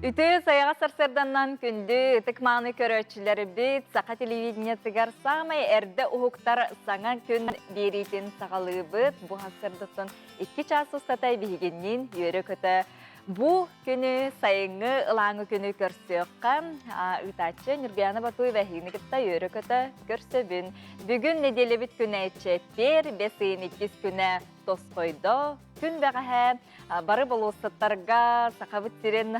Үтүө сайаҕас сарсыарданнан күндү ытык-мааны көрөөччүлэрбит саха телевидениетыгар саамай эрдэ уһуктар саҥа күн биэриитин саҕалыыбыт. Бу сарсыардаттан 2 чаас устата биһигинниин үөрэ-көтө бу күнү сайыҥҥы ылааҥы күнү көрсүөххэ. Ыытааччы Нюргуяна Батуева эһигини кытта үөрэ-көтө көрсөбүн. Бүгүн нэдиэлэбит күнэ чэппиэр, бэс ыйын иккис күнэ тосхойдо. Күн бэҕэһээ бары болуоссаттарга Сахабыт сирин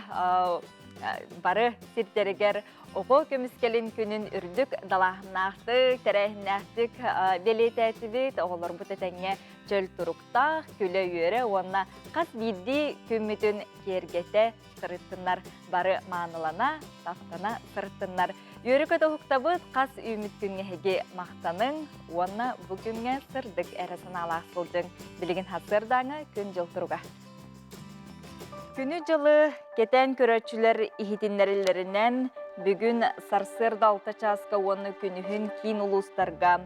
бары сирдэригэр оҕо көмүскэлин күнүн үрдүк далааһыннаахтык, тэрээһиннээхтик бэлиэтээтибит. Оҕолорбут этэҥҥэ чөл туруктаах, күлэ-үөрэ уонна хас биирдии күммүтүн киэргэтэ сырыттыннар, бары маанылана, таптана сырыттыннар. Үөрэ-көтө уһуктабыт хас үүммүт күҥҥэ эһиги махтаныҥ уонна бу күҥҥэ сырдык эрэ санаалаах сылдьыҥ. Билигин сарсыардааҥы күн-дьыл туруга. Күнү-дьылы кэтээн көрөөччүлэр иһитиннэриллэринэн, бүгүн сарсыарда 6 чааска уонна күнүһүн киин улуустарга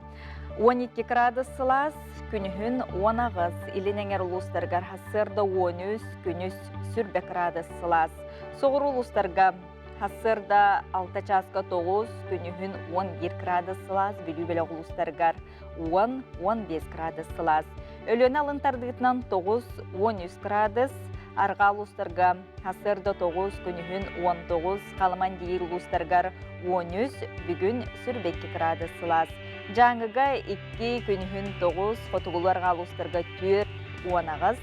12 градус сылаас, күнүһүн 18, илин эҥэр улуустарыгар сарсыарда 13, күнүс сүрбэ градус сылаас. Соҕуруу улуустарга сарсыарда 6 чааска 9, күнүһүн 11 градус сылаас, Бүлүү бөлөх улуустарыгар 10-15 градус сылаас. Өлүөнэ алын тардыытынан 9-13 градус, арҕаа улуустарга сарсыарда 9, күнүһүн 19, Халыман диир улуустарыгар 13, бүгүн сүрбэкки градус сылаас. Дьааҥыга 2, күнүһүн 9, хотугулуу арҕаа улуустарга 4, 18,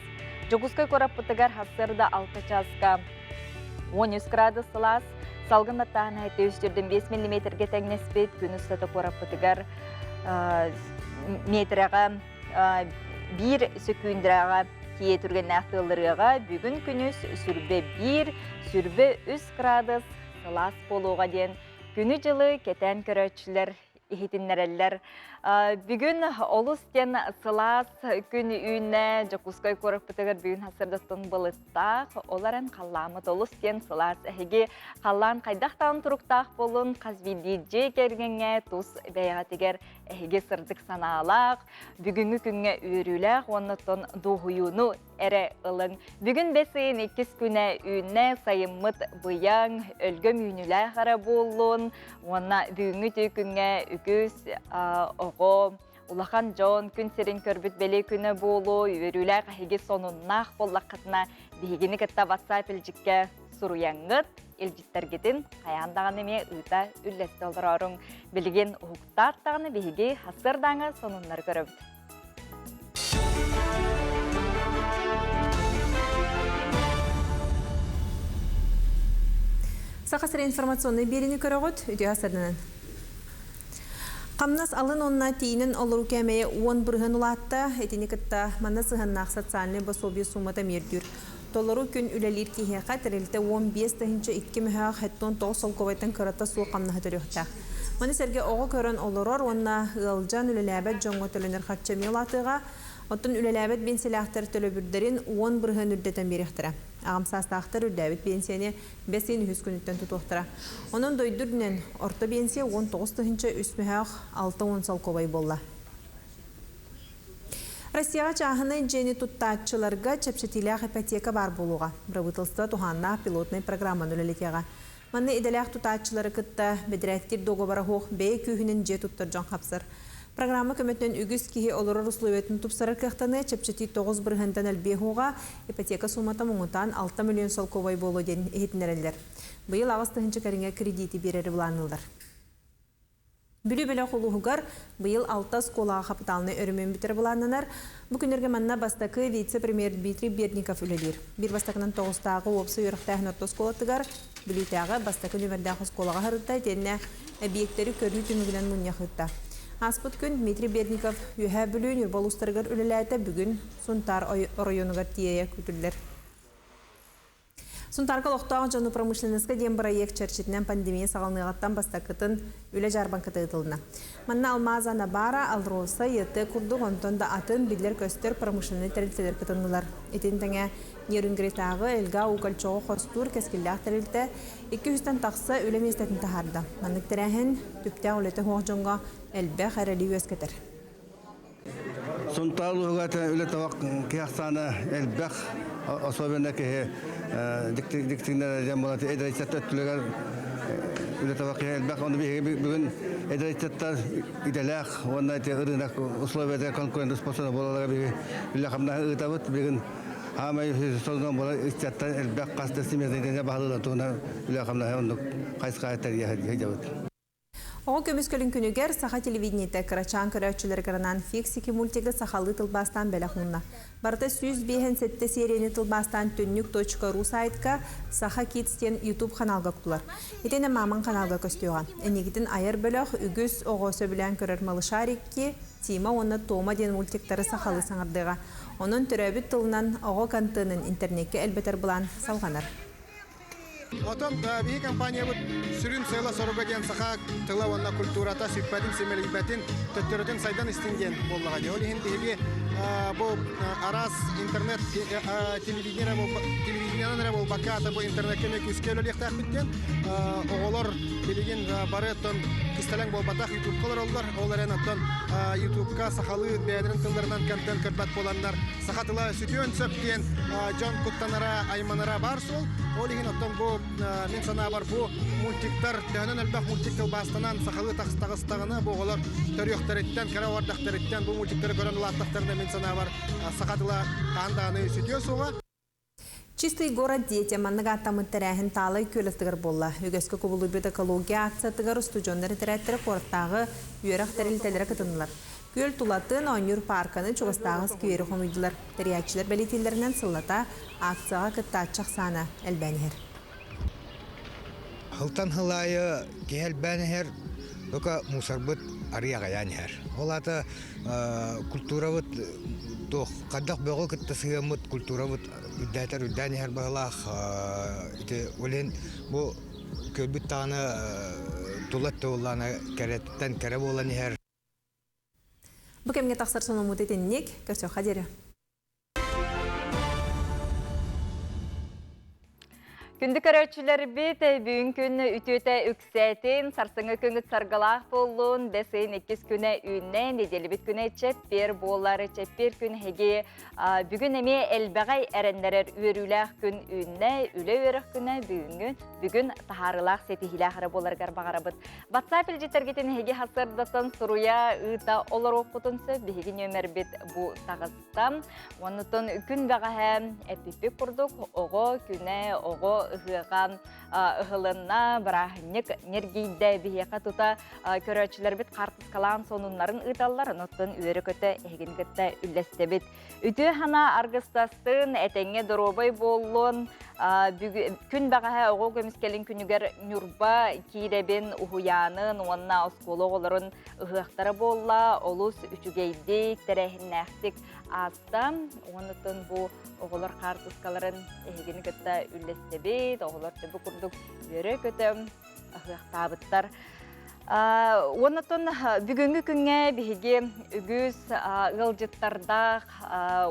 Дьокуускай куораппытыгар сарсыарда 6 чааска 13 градус сылаас, салгын баттааһына 705 миллиметргэ тэҥнэспит, күн устата куораппытыгар метрэҕэ биир сөкүүндрэҕэ тиийэ түргэннээх тыалларыаҕа бүгүн күнүс сүрбэ биир, сүрбэ үс градус сылаас буолуоҕа диэн күнү-дьылы кэтээн көрөөччүлэр иһитиннэрэллэр. Бүгүн олус диэн сылаас күн үүннэ. Дьокуускай куораппытыгар бүгүн сарсыардаттан былыттаах, ол эрэн халлааммыт олус диэн сылаас. Эһиги халлаан хайдах даҕаны туруктаах буоллун, хас биирдии дьиэ кэргэҥҥэ тус бэйэҕитигэр эһиги сырдык санаалаах, бүгүҥҥү күҥҥэ үөрүүлээх уонна оттон дуоһуйууну эрэ ылыҥ. Бүгүн бэс ыйын иккис күнэ үүннэ, сайыммыт быйаҥ, өлгөм үүнүүлээх эрэ буоллун уонна бүгүҥҥү үтүө күҥҥэ үгүс оҕо, улахан дьон күн сирин көрбүт бэлиэ күнэ буолуо, үөрүүлээх эһиги сонуннаах буоллаххытына биһигини кытта WhatsApp илдьиккэ суруйаҥҥыт, илдьиттэргитин хайаан даҕаны эмиэ ыыта үллэстэ олорооруҥ. Билигин уһуктаат даҕаны биһиги сарсыардааҥы сонуннары көрөбүт. Саха сирэ информационнай биэриини көрөҕүт, үтүө сарданан. Хамнас алын уонна тиийинэн олоруу кээмэйэ 10% улаатта. Итини кытта манна сыһыаннаах социальнай пособие суумата миэрдүүр. Толору күн үлэлиир киһиэхэ тэрилтэ 15 тыһыынча 2 мөһөөх 79 солкуобайтан кырата суох хамнаһы төрүөхтээх. Маны сэргэ оҕо көрөн олорор уонна ыалдьан үлэлээбэт дьоҥҥо төлөнөр харчы эмиэ улаатыаҕа. Оттон үлэлээбэт биэнсийэлээхтэр төлөбүрдэрин 10% үрдэтэн биэриэхтэрэ. Аҕам саастаахтар үрдээбит биэнсийэни бэс ыйын үһүс күнүттэн тутуохтара. Онон дойду үрдүнэн орто биэнсийэ 19 тыһыынча үс мөһөөх 60 солкуобай буолла. Россияҕа чааһынай дьиэни туттааччыларга чэпчэтиилээх ипотека баар буолуоҕа. Бырабыыталыстыба туһааннаах пилотнай программаны үлэлэтиэҕэ. Манна идэлээх тутааччылары кытта бэдэрээттиир дуогабара суох бэйэ күүһүнэн дьиэ туттар дьон хапсар. Программа көмөтүнэн үгүс киһи олорор условиятын тупсарар кыахтаныа, чэпчэтии 9 бырыһыантан элбиэ суоҕа, ипотека суумата муҥутаан 6 миллион солкуобай буолуо диэн иһитиннэрэллэр. Быйыл 8 тыһыынча кэриҥэ кредити биэрэри былаанныыллар. Бүлүү бөлөх улууһугар быйыл алта оскуолаҕа хапытаалынай өрөмүөн бүтэрэ былааннанар. Бу күннэргэ манна бастакы вице-премьер Дмитрий Бердников үлэлиир. Биир бастакынан Тоҕустааҕы уопсай үөрэхтээһин орто оскуолатыгар Бүлүүтээҕи бастакы нүмердээх оскуолаҕа сырытта итиэннэ эбийиэктэри көрүү түмүгүнэн мунньах ыытта. Ааспыт күн Дмитрий Бердников Үөһээ Бүлүү Ньурба улуустарыгар үлэлээтэ, бүгүн Сунтаар оройуонугар тиийэ күүтүллэр. Сунтаарга олохтоох дьону промышленноска диэн бырайыак чэрчитинэн пандемия саҕаланыаҕыттан бастакытын үлэ дьаарбаҥката ыытылынна. Манна Алмаз Анабара, Алроса, ЕТ курдук онтон да атын биллэр-көстөр промышленнай тэрилтэлэр кытыннылар. Итини тэҥэ Нерюнгритааҕы Элга угольчоҕу хостуур кэскиллээх тэрилтэ 200-тэн тахса үлэ миэстэтин таһаарда. Маннык тэрээһин түптээх үлэтэ суох дьоҥҥо элбэх эрэли үөскэтэр. Сунтаар улууһугар үлэ табах киһи ахсаана элбэх. Особенно киһи диктиҥнэр диэн буолан эдэр ыччат өттүлүгэр үлэ таба киһи элбэх. Ону биһиги бүгүн эдэр ыччаттар идэлээх уонна ити ырыынак условиятыгар конкурентоспособна буолаллара биһиги үлэ-хамнаһы ыытабыт. Бүгүн аамай сонунан буолар ыччаттар элбэх хас да симиэнэ баһылыылар туһунан үлэ-хамнаһы оннук хайысхаҕа тэрийэ сылдьабыт. Оҕо көмүскэлин күнүгэр саха телевидениетэ кырачаан көрөөччүлэригэр анаан Фиксики мультигы сахалыы тылбаастаан бэлэх уунна. Барыта 157 серияны тылбаастаан түннүк точка ру сайтка Саха Kids диэн YouTube ханаалга уктулар. Итиэннэ Маман ханаалга көстүөҕэ. Инникитин айар бөлөх үгүс оҕо сөбүлээн көрөр Малышарики, Тима уонна Тома диэн мультиктары сахалыы саҥардыаҕа. Онон төрөөбүт тылынан оҕо контенын интернеккэ элбэтэр былаан салҕанар. Отон биһи компаниябыт сүрүн сыала-соруга диэн саха тыла уонна культурата сүппэтин, симэлийбэтин, төттөрүтүн сайдан истин диэн буоллаҕа дии. Ол иһин биһиги бу араас интернет телевидениенан эрэ буолбакка, ата бу интернеккэ эмиэ күүскэ үлэлиэхтээхпит диэн оҕолор билигин бары оттон кистэлэҥ буолбатах ютубка олороллор. Ол эрэн оттон ютубка сахалыы бэйэлэрин тылларынан контент көрбөт буоланнар саха тыла сүтүөн сөп диэн дьон куттанара, айманара баар суол. Ол иһин оттон бу мин санаабар бу мультиктар төһөнөн элбэх мультик тылбаастанан сахалыы таҕыстаҕына бу оҕолор төрүөхтэриттэн, кыра ордахтарыттан бу мультиктары көрөн улааттахтарына мин санаабар саха тыла хаан даҕаны сүтүө суоҕа. Чистый город детям маннык ааттаммыт тэрээһин Таалай күөл аттыгар буолла. Үгэскэ кубулуйбут экология акциятыгар устудьуоннар этэрээттэрэ куораттааҕы үөрэх тэрилтэлэрэ кытыннылар. Күөл тулатын, оонньуур паарканы, чугастааҕы сквери хомуйдулар. Тэрийээччилэр бэлиэтииллэринэн сыллата акцияҕа кыттааччы ахсаана элбээн иһэр. Сылтан сыл аайы киһи элбээн иһэр, только мусорбыт арый аҕыйаан иһэр. Ол аата культурабыт туох хайдах бөҕү кытта сыһыаммыт культурабыт үрдээтэр үрдээн иһэр быһыылаах. Ити ол иһин бу көрбүт даҕаны тула өттө буоллаҕына кэрэттэн кэрэ буолан иһэр. Бу кэмҥэ тахсар сонуммут итинник, көрсүөххэ диэри. Күндү көрөөччүлэрбит, бүгүн күн үтүөтэ үксээтин, сарсыҥҥы күҥүт саргылаах буоллун, бэс ыйын иккис күнэ үүннэ, нэдиэлэбит күнэ чэппиэр буолар, чэппиэр күн эһиги бүгүн эмиэ элбэҕэй эрэннэрэр үөрүүлээх күн үүннэ, үлэ үөрэх күнэ бүгүҥҥү бүгүн таһаарыылаах ситиһиилээх эрэ буоларыгар баҕарабыт. WhatsApp илдьиттэргитин эһиги сарсыардаттан суруйа, ыыта олоруоххутун сөп, биһиги нүөмэрбит бу таҕыс. Оннуттан күн бэҕэһээ эппиппит курдук оҕо күнэ, оҕо ыһыаҕа ыһылынна, бырааһынньык ньиргийдэ. Биһиэхэ тута көрөөччүлэрбит хаартыскалаан сонуннарын ыыталлар, онуттан үөрэ-көтө эһигин кытта үллэстэбит. Үтүө санаа аргыстастын, этэҥҥэ доруобай буоллун. Күн бэҕэһээ оҕо көмүскэлин күнүгэр Ньурба киирэбин уһуйаанын уонна оскуола оҕолорун ыһыахтара буолла, олус үчүгэйдик, тэрээһиннээхтик ааста. Уонуттан бу оҕолор хаартыскаларын эһигини кытта үллэстэбит, оҕолор бу курдук үөрэ-көтө ыһыахтаабыттар. Уоннатон бүгүҥҥү күҥҥэ биһиги үгүс ыалдьыттардаах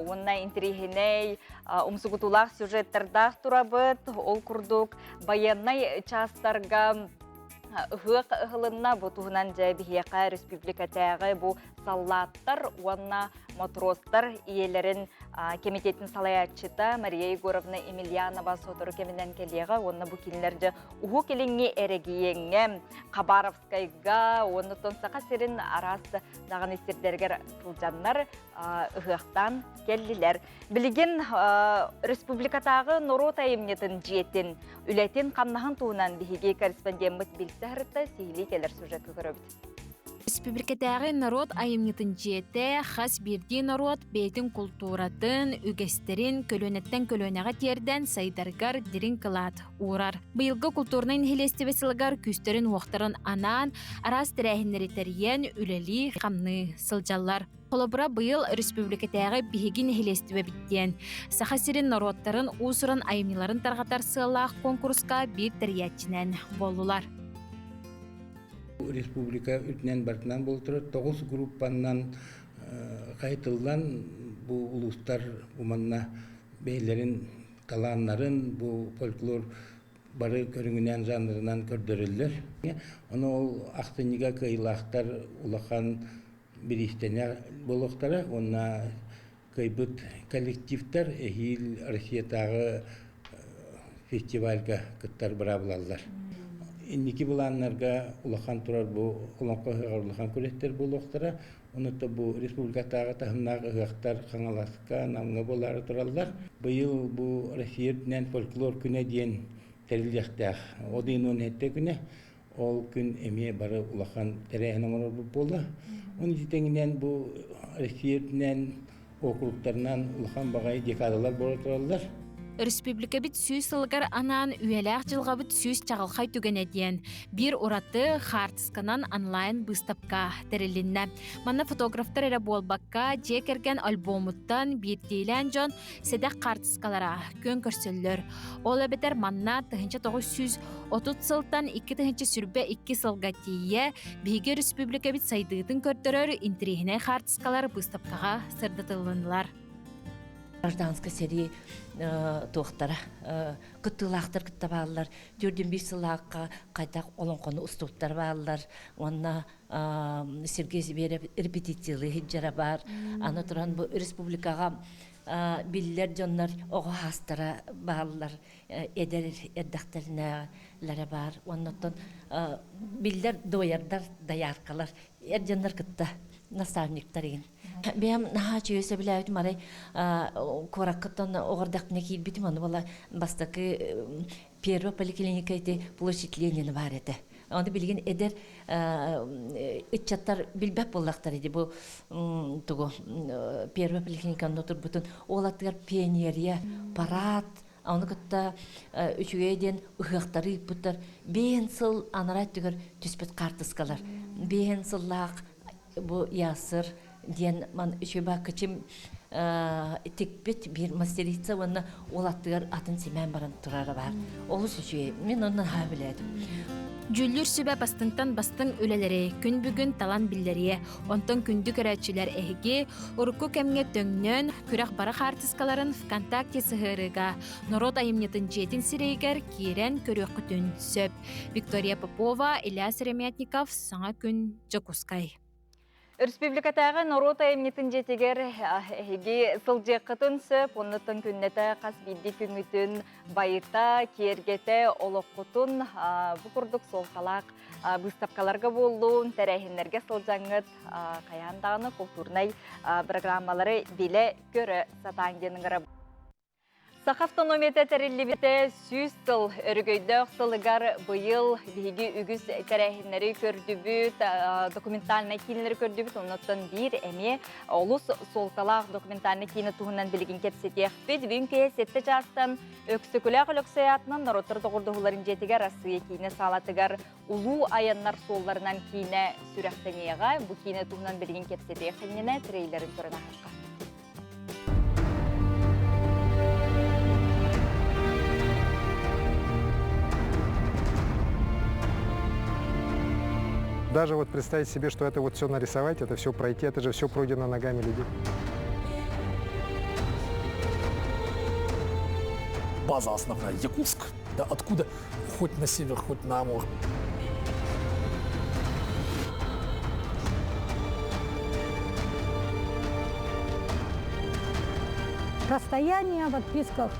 уонна интэриэһинэй, умсугутуулаах сюжеттардаах турабыт. Ол курдук байыаннай чаастарга Ыһыах ыһылынна, бу туһунан дьэ биһиэхэ республикатааҕы бу саллааттар уонна матростар ийэлэрин кэмитиэтин салайааччыта Мария Егоровна Емельянова сотору кэминэн кэлиэҕэ уонна бу кинилэр дьэ Уһук Илиҥҥи эрэгийиэҥҥэ Хабаровскайга уонна Саха сирин араас даҕаны сирдэригэр сылдьаннар ыһыахтаан кэллилэр. Билигин республикатааҕы норуот айымньытын дьиэтин үлэтин-хамнаһын туһунан биһиги корреспондеммыт билсэ сырытта сиһилии кэлэр сюжекка көрөбүт. Республикатааҕы норуот айымньытын дьиэтэ хас биирдии норуот бэйэтин култууратын, үгэстэрин көлүөнэттэн көлүөнэҕэ тиэрдэн сайдарыгар дириҥ кылаат уурар. Быйылгы култуурнай нэһилиэстибэ сылыгар күүстэрин-уохтарын анаан, араас тэрээһиннэри тэрийэн үлэлии-хамныы сылдьаллар. Холобура, быйыл республикатааҕы биһиги нэһилиэстибэбит диэн Саха сирин норуоттарын уус-уран айымньыларын тарҕатар сыаллаах куонкуруска биир тэрийээччинэн буоллулар. Республика үрдүнэн барытынан буолтура тоҕус группаннан хайытыллан бу улуустар уманна бэйэлэрин талааннарын бу фольклор бары көрүҥүнэн жанрынан көрдөрөллөр. Ону ол ахсынньыга кыайыылаахтар улахан бириистэнэр буолуохтара уонна Кыайбыт коллективтар эһиил Россиятааҕы фестивальга кыттар быраабылаллар. Инники былааннарга улахан турар бу Олоҥхо ыһыаҕар улахан күрэстэр буолуохтара. Онута бу республикатааҕы таһымнаах ыһыахтар Хаҥаласка, Намҥа буолаары тураллар. Быйыл бу Россия үрдүнэн фольклор күнэ диэн тэриллиэхтээх. Ол 17 күнэ. Ол күн эмиэ бары улахан тэрээһин оҥорорбут буолла. Оны тэҥинэн бу Россия үрдүнэн округтарынан улахан баҕайы декадалар буола тураллар. Өрөспүүбүлүкэбит 100 сылыгар анаан үйэлээх дьылҕабыт 100 чаҕылхай түгэнэ диэн биир ураты хаартысканан онлайн быыстапка тэрилиннэ. Манна фотографтар эрэ буолбакка, дьиэ кэргэн альбомуттан биирдиилээн дьон сэдэх хаартыскалара күөн көрсөллөр. Ол эбэтэр манна 1930 сылтан 2022 сылга тиийэ биһиги өрөспүүбүлүкэбит сайдыытын көрдөрөр интэриэһинэй хаартыскалар быыстапкаҕа сырдатылыннылар. Гражданскай сэрии туохтара кыттыылаахтар кытта бааллар. 4 сылаахха хайдах олоҥхону устубуттар бааллар. Уонна Сергей Зверев репетициялыы сылдьара баар. Аны туран бу республикаҕа биллэр дьоннор оҕо хаастара бааллар, эдэр эрдэхтэринээлэрэ баар. Оннуттан биллэр доярдар, дояркалар, эр дьоннор кытта наставниктар игин. Бэйэм наһаа үчүгэй сөбүлээбитим арай куораккыттан оҕордахпына киирбитим ону була бастакы первая поликлиника ити площадь Ленина баар этэ. Оны билигин эдэр ыччаттар билбэт буоллахтар иди бу тугу первая поликлиниканы турбутун ол аттыгар пионерия парад ону кытта үчүгэй диэн ыһыахтары ыыппыттар биэһин сыл анараа өттүгэр түспүт хаартыскалар биэһин сыллаах бу ясыр диэн ман үчүгэй бааккычым тикпит биир мастерица уонна ол аттыгар атын симээн баран турара баар. Олус үчүгэй. Мин онно наһаа билээтим. Дьүүллүүр сүбэ бастыҥтан бастыҥ үлэлэри күн бүгүн талан биллэриэ. Онтон күндү көрөөччүлэр эһиги урукку кэмҥэ төҥнөн күрэх бары хаартыскаларын ВКонтакте сыһыарыыга норуот айымньытын дьиэтин сирэйигэр киирэн көрүөххүтүн сөп. Виктория Попова, Илья Сыромятников, Саҥа күн, Дьокуускай. Өрөспүүбүлүкэтээҕи норуот айымньытын дьиэтигэр эһиги сылдьыаххытын сөп, оннуттан күннэтэ хас биирдии күҥҥүтүн байыта, киэргэтэ олоххутун бу курдук суолталаах быыстапкаларга буоллун, тэрээһиннэргэ сылдьаҥҥыт хайаан даҕаны култуурнай программалары билэ-көрө сатааҥ диэн ыҥырабын. Саха автономията тэриллибитэ 100 сыл өрөгөйдөөх сылыгар быйыл биһиги үгүс тэрээһиннэри көрдүбүт, документальнай киинэлэри көрдүбүт. Оннуттан биир эмиэ олус суолталаах документальнай киинэ туһунан билигин кэпсэтиэхпит. Бүгүн киэһэ 7 чаастан Өксөкүлээх Өлөксөй аатынан норуоттар доҕордоһууларын дьиэтигэр Арассыыйа киинэ саалатыгар Улуу айаннар суолларынан киинэ сүрэхтэниэҕэ. Бу киинэ туһунан билигин кэпсэтиэх иннинэ трейлерин көрөн ааһыахха. Даже вот представить себе, что это вот все нарисовать, это все пройти, это же все пройдено ногами людей. База основная Якутск, да, откуда хоть на север, хоть на Амур. Расстояния в отписках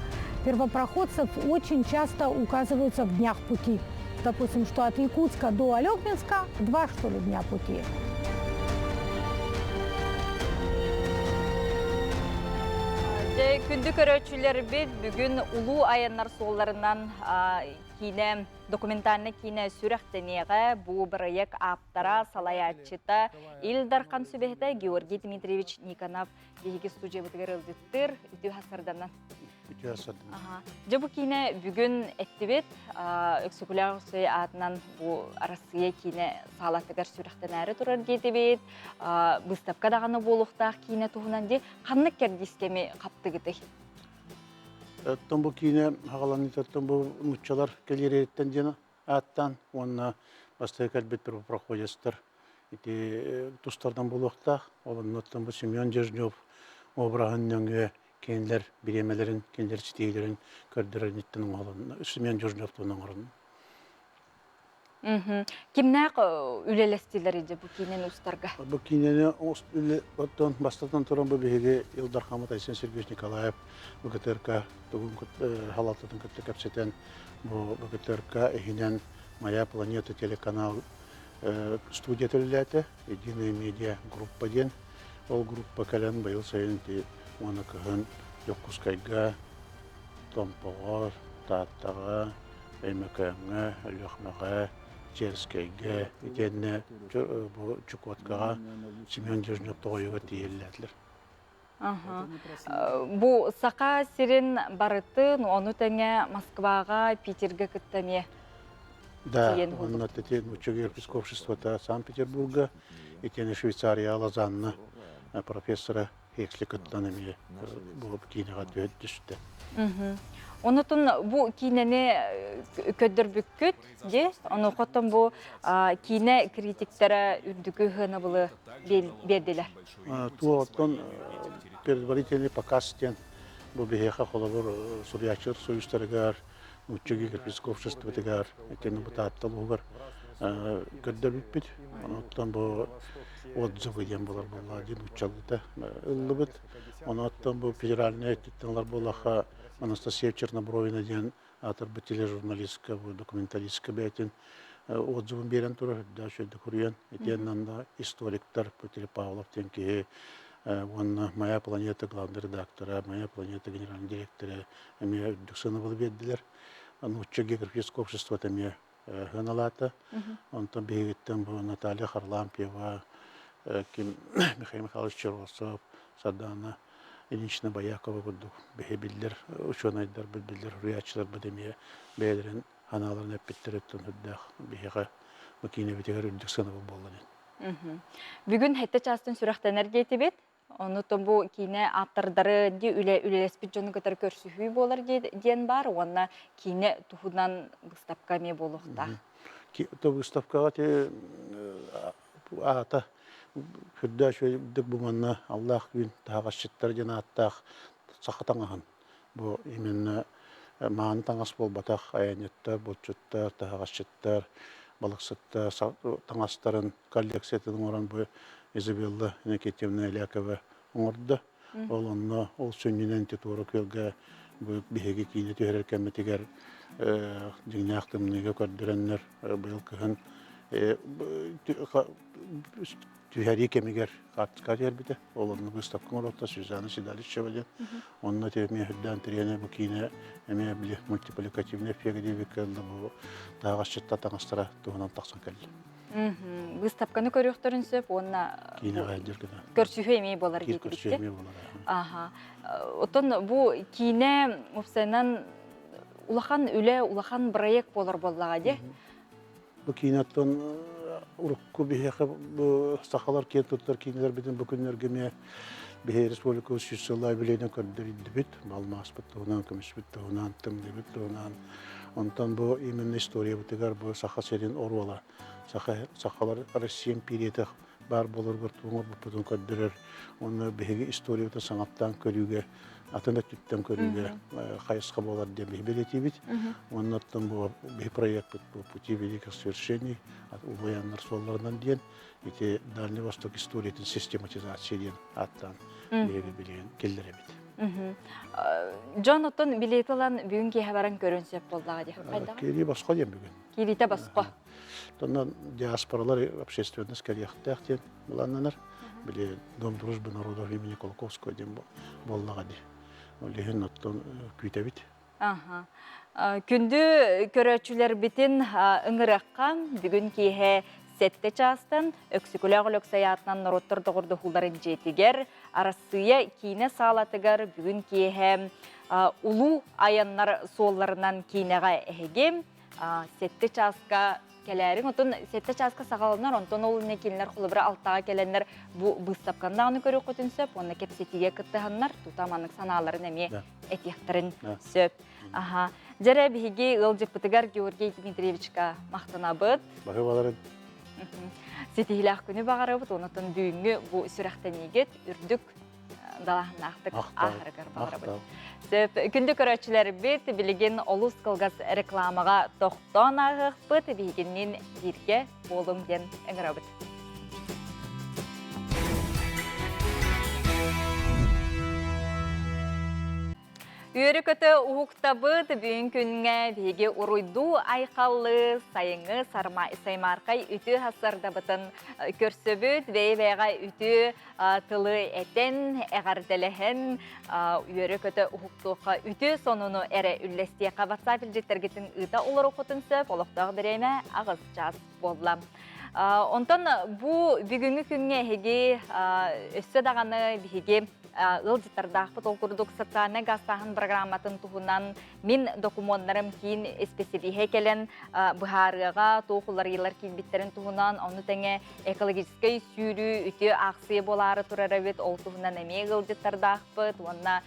первопроходцев очень часто указываются в днях пути. Допустим, что от Якутска до Олекминска 2, что ли, дня пути. Дьэ, күндү көрөөччүлэрбит бүгүн улуу айаннар суолларынан киинэ, документальнай киинэ сүрэхтэниэҕэ. Бу бырайыак ааптара, салайааччыта Ил Дархан сүбэһитэ Георгий Дмитриевич Никонов биһиги студиябытыгар ыалдьыттыыр. Үтүө хасарданан. Үтүө хасарданан. Дьэ бу киинэ бүгүн эттибит. Өксөкүлээх Өксөй аатынан бу Арассыыйа киинэ саалатыгар сүрэхтэнээри турар диэтибит. Быыстапка даҕаны буолуохтаах киинэ туһунан дии. Ханнык кэрдиис кэми хаптыгытый? Оттон бу киинэ хаҕаланыытыттан бу нууччалар кэлиэриттэн диэн ааттаан уонна бастакы кэлбит первопроходецтар ити тустардан буолуохтаах. Ол оннуттан бу Семен Дежнев обраһын нөҥүө кинилэр бириэмэлэрин, кинилэр ситиһиилэрин көрдөрөр инниттэн оҥоһулунна. Семен Дежнев туһунан оҥорунна. Кимнээх үлэлэстилэр дьэ бу киинэни устарга? Бу киинэни оттон бастатан туран бу биһиги Ил Дархаммыт Айсен Сергеевич Николаев ВГТРК тугун халалтатын кытта кэпсэтэн бу ВГТРК иһинэн «Моя планета» телеканал студия үлэлээтэ, Единая медиа группа диэн. Ол группа кэлэн быйыл сайын уонна кыһын Дьокуускайга, Томпоҕо, Тааттаҕа, Өймөкөөҥҥө, Өлүөхүмэҕэ, Черскэйгэ итиэннэ бу Чукоткаҕа Семен Дежнев тоҕойугар тиийэллээтилэр. Бу Саха сирин барытын, ону тэҥэ Москваҕа, Питергэ кытта эмиэ Да, онно ити Нучча обществота Санкт-Петербурга, итиэннэ Швейцария Лозанна профессора Хексли кыттан эмиэ бу киинэҕэ түһэ түстэ. Онутун бу киинэни көрдөрбүккүт дии. Ону хотон бу киинэ критиктэрэ үрдүкү сыанабылы биэрдилэр. Туоттан предварительный показ диэн бу биһиэхэ холобур суруйааччылар союзтарыгар, нуучча географическай обществотыгар, итиэннэ бу Таатта улууһугар көрдөрбүппүт. Онуттан бу отзывы диэн буолар буоллаҕа диэн нууччалыыта ыллыбыт. Онуттан бу федеральнай өттүттэн ылар буоллахха Анастасия Чернобровина диэн аатырбыт тележурналистка, бу документалистка бэйэтин отзывын биэрэн турар, үрдээх үчүгэйдик уруйан. Итиэннэ да историктар Петр Павлов диэн киһи уонна «Моя планета» главный редактора, «Моя планета» генеральный директора эмиэ үрдүк сыанабылы биэрдилэр. Нуучча географическое общество эмиэ сыаналаата. Онтон биһигиттэн бу Наталья Харлампьева, ким Михаил Михайлович Черосов, Сардана Ильинична Боякова курдук биһи биллэр учуонайдарбыт, биллэр суруйааччыларбыт эмиэ бэйэлэрин санааларын эппиттэриттэн үрдээх биһиэхэ бу киинэбитигэр үрдүк сыанабыл буолла диэн. Бүгүн сэттэ чаастан сүрэхтэнэр диэтибит. Ону бу киинэ ааптардары ди үлэ үлэлэспит дьону кытары көрсүһүү буолар диэн баар уонна киинэ туһунан выставка эмиэ буолуохтаах. То выставкаҕа ти аата сүрдээх үчүгэйдик бу манна Аллаах күн таһаҕасчыттар диэн ааттаах саха таҥаһын бу именно мааны таҥас буолбатах айанньыттар, булчуттар, таһаҕасчыттар, балыксыттар таҥастарын коллекциятын оҥорон бу Изабелла Иннокентьевна Элякова оҥордо. Ол онно ол сүнньүнэн ити Туора Күөлгэ бу биһиги киинэ түһэрэр кэммитигэр дьиҥнээх тымныыга көрдөрөннөр быйыл кыһын түһэрии кэмигэр хаартыска түһэрбитэ. Ол онно выставка оҥорбута Сюзанна Седалищева диэн. Онно ити эмиэ үрдээн тириэнэ бу киинэ эмиэ били мультипликативный эффект диэбиккэ бу таһаҕасчытта таҥастара туһунан тахсан кэллэ. Выставканы көрүөхтөрүн сөп уонна көрсүһүү эмиэ буолар диэтибиккэ. Аха. Оттон бу киинэ уопсайынан улахан үлэ, улахан проект буолар буоллаҕа дии. Бу киинэттэн урукку биһиэхэ бу сахалар киэн туттар киинэлэрбитин бу күннэргэ эмиэ биһи республика 300 сыллаах юбилейынан көрдөрүллүбүт. Алмааспыт туһунан, көмүспүт туһунан, тымныыбыт туһунан. Онтон бу именно историябытыгар бу Саха сирин оруола, саха, сахалар Россия империята баар буоларыгар тугу оҥорбуппутун көрдөрөр. Уонна биһиги историябытын саҥаттаан көрүүгэ, атын өттүттэн көрүүгэ хайысха буолар диэн биһи бэлиэтиибит. Уонна оттон бу биһи проекпыт бу «Пути великих свершений» улуйаннар суолларынан диэн ити Дальний Восток историятын систематизация диэн ааттаан биһиги билигин киллэрэбит. Дьон оттон билиэти ылан бүгүн киэһэ баран көрөн сөп буоллаҕа дии. Хайдаҕый? Киирии босхо диэн бүгүн. Киириитэ босхо. Онон диаспоралар общественность кэлиэхтээх диэн былааннанар. Били Дом дружбы народов имени Колоковского диэн буоллаҕа дии. Ол иһин оттон күүтэбит. Аха. Күндү көрөөччүлэрбитин ыҥырыахха бүгүн киэһэ сэттэ чаастан Өксөкүлээх Өлөксөй аатынан норуоттар доҕордоһууларын дьиэтигэр Арассыыйа киинэ саалатыгар бүгүн киэһэ улуу айаннар суолларынан киинэҕэ эһиги сэттэ чааска кэлээриҥ. Отон сэттэ чааска саҕаланар, онтон ол иннэ кинилэр холобура алтаҕа кэлэннэр бу быыстапканы даҕаны көрүөххүтүн сөп уонна кэпсэтиигэ кыттыһаннар тута маннык санааларын эмиэ этиэхтэрин сөп. Аха. Дьэрэ биһиги ыалдьыппытыгар Георгий Дмитриевичка махтанабыт. Баһыыбаларын. Ситиһиилээх күнү баҕарабыт, онотон бүгүҥҥү бу сүрэхтэниигит үрдүк. далааһыннаахтык ааһарыгар баҕарабыт. Сөп, күндү көрөөччүлэрбит, билигин олус кылгас рекламаҕа тохтоон ааһыахпыт, биһигинниин бииргэ буолуҥ диэн ыҥырабыт. Үөрэ-көтө уһуктабыт бүгүн күҥҥэ биһиги уруйдуу айхаллыы сайыҥҥы саймааркай үтүө сарсыардабытын көрсөбүт, бэйэ-бэйэҕэ үтүө тылы этэн, эҕэрдэлэһэн үөрэ-көтө уһуктуохха, үтүө сонуну эрэ үллэстиэххэ WhatsApp илдьиттэргитин ыыта олоруоххутун сөп, олохтоох бириэмэ 8 чаас буолла. Онтон бу бүгүҥҥү күҥҥэ эһиги өссө даҕаны биһиги ыалдьыттардаахпыт ол курдук социальнай гаастааһын программатын туһунан мин докумуоннарым киин исписэлииһэ кэлэн быһаарыаҕа туох уларыйыылар киирбиттэрин туһунан ону тэҥэ экологическай сүүрүү үтүө аахсыйа буолаары турар эбит ол туһунан эмиэ ыалдьыттардаахпыт уонна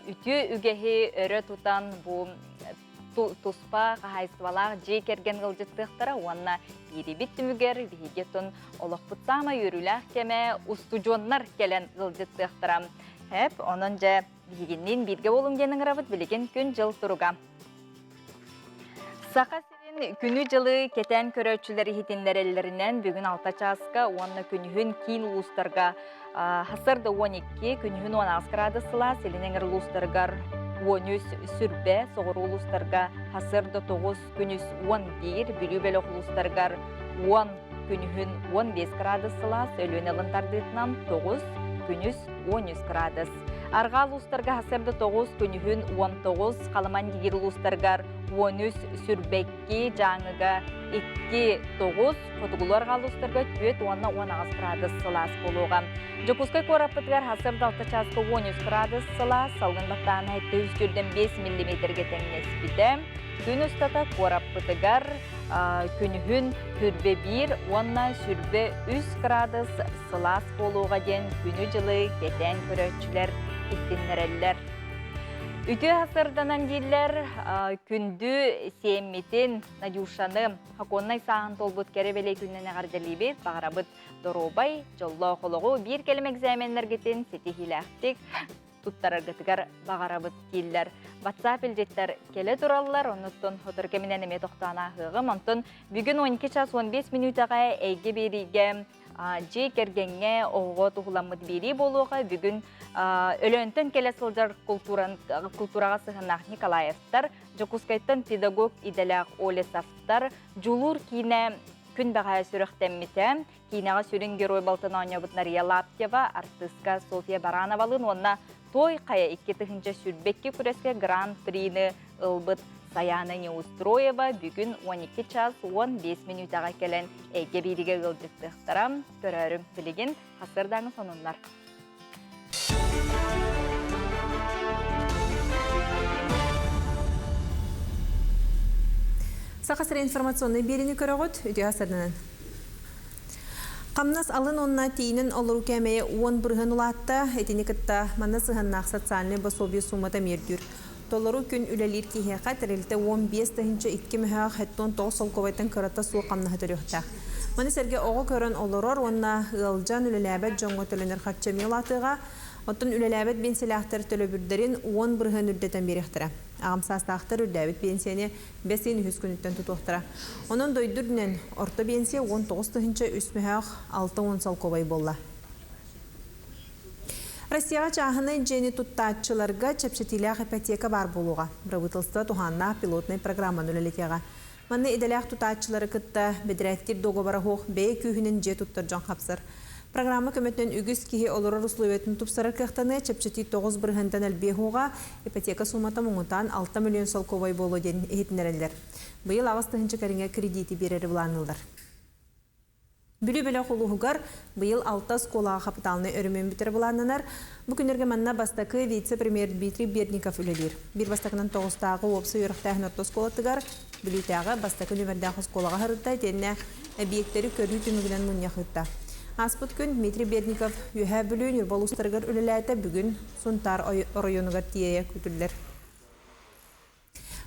үтүө үгэһи өрө тутан бу туспа хаһаайыстыбалаах дьиэ кэргэн ыалдьыттыахтара уонна киирибит түмүгэр биһиги тун олохпут саамай үөрүүлээх кэмэ устудьуоннар кэлэн ыалдьыттыахтара. Хэп, онон дьэ биһигинниин бииргэ буолуҥ диэн ыҥырабыт билигин күн-дьыл туруга. Саха сирин күнү-дьылы кэтээн көрөөччүлэр иһитиннэрэллэринэн бүгүн 6 чааска уонна күнүһүн киин улуустарга сарсыарда 12, күнүһүн 18 градус сылаас, илин эҥэр улуустарыгар 13 сүрбэ, соҕуруу улуустарга сарсыарда 9, күнүс 11, Бүлүү бөлөх улуустарыгар 10, күнүһүн 15 градус сылаас, Өлүөнэ ылын тардыытынан 9, күнүс 13 градус. Арҕаа улуустарга сарсыарда 9, күнүһүн 19, Халыман Дигир улуустарыгар 13, Сүрбэкки, Дьааҥыга 2, 9, хотугулуу арҕаа улуустарга 4 уонна 18 градус сылаас буолуоҕа. Дьокуускай куораппытыгар сарсыарда 6 чааска 13 градус сылаас, салгын баттааһына 705 миллиметргэ тэҥнэспитэ. Күн устата куораппытыгар күнүһүн сүрбэ биир уонна сүрбэ үс градус сылаас буолуоҕа диэн күнү-дьылы кэтээн көрөөччүлэр иһитиннэрэллэр. Үтүө сарданан дииллэр, күндү сиэммитин Надюшаны хокуоннай сааһын туолбут кэрэ бэлиэ күнүнэн эҕэрдэлиибит, баҕарабыт доруобай, дьоллоох олоҕу, биир кэлим экзаменнаргытын ситиһиилээхтик туттараргытыгар баҕарабыт дииллэр. WhatsApp илдьиттэр кэлэ тураллар, оннуттан сотору кэминэн эмиэ тохтоон ааһыаҕым. Онтон бүгүн 12 час 15 мүнүүтэҕэ эйгэ биэриигэ дьиэ кэргэҥҥэ оҕоҕо туһуламмыт биэрии буолуоҕа. Бүгүн Өлөөнтөн кэлэ сылдьар култуураҕа сыһыаннаах Николаевтар, Дьокуускайтан педагог идэлээх Олесовтар, Дьулуур киинэ күн бэҕэһээ сүрэхтэммитэ. Киинэҕэ сүрүн герой балтын оонньообут Нария Лаптева, артыыска Софья Барановалыын уонна Той хайа 2022 күрэскэ гран-прини ылбыт Саяна Неустроева бүгүн 12 час 15 мүнүүтэҕэ кэлэн эйгэ бииригэ ыалдьыттыахтара. Көрөөрүҥ билигин хасырдааҥы сонуннар. Саха сирэ информационнай биэриини көрөҕүт, үтүө сарданан. Хамнас алын уонна тиийинэн олоруу кээмэйэ 10% улаатта. Итини кытта манна сыһыаннаах социальнай босуобуйа суумата эмиэ үрдүүр. Толору күн үлэлиир киһиэхэ тэрилтэ 15 002 мөһөөх 79 солкуобайтан кырата суох хамнаһы төлүөхтээх. Маны сэргэ оҕо көрөн олорор уонна ыалдьан үлэлээбэт дьоҥҥо төлөнөр харчы эмиэ улаатыаҕа. Оттон үлэлээбэт биэнсийэлээхтэр төлөбүрдэрин 10% үрдэтэн биэриэхтэрэ. Аҕам саастаахтар үрдээбит биэнсийэни бэс ыйын үһүс күнүттэн тутуохтара. Онон дойду үрдүнэн орто биэнсийэ 19 003 мөһөөх 60 солкуобай буолла. Россияҕа чааһынай дьиэни туттааччыларга чэпчэтиилээх ипотека баар буолуоҕа. Бырабыыталыстыба туһааннаах пилотнай программаны үлэлэтиэҕэ. Манна идэлээх тутааччылары кытта бэдэрээттиир дуогабара суох бэйэ күүһүнэн дьиэ туттар дьон хапсар. Программа көмөтүнэн үгүс киһи олорор условиятын тупсарар кыахтаныа, чэпчэтии 9 бырыһыантан элбиэ суоҕа, ипотека суумата муҥутаан 6 миллион солкуобай буолуо диэн иһитиннэрэллэр. Быйыл 8 тыһыынча кэриҥэ кредити биэрэри былаанныыллар. Бүлүү бөлөх улууһугар быйыл алта оскуолаҕа хапытаалынай өрөмүөн бүтэрэ былааннанар. Бу күннэргэ манна бастакы вице-премьер Дмитрий Бердников үлэлиир. Биир бастакынан Тоҕустааҕы уопсай үөрэхтээһин орто оскуолатыгар Бүлүүтээҕи бастакы нүмердээх оскуолаҕа сырытта итиэннэ эбийиэктэри көрүү түмүгүнэн мунньах ыытта. Ааспыт күн Дмитрий Бердников Үөһээ Бүлүү Ньурба улуустарыгар үлэлээтэ, бүгүн Сунтаар оройуонугар тиийэ күүтүллэр.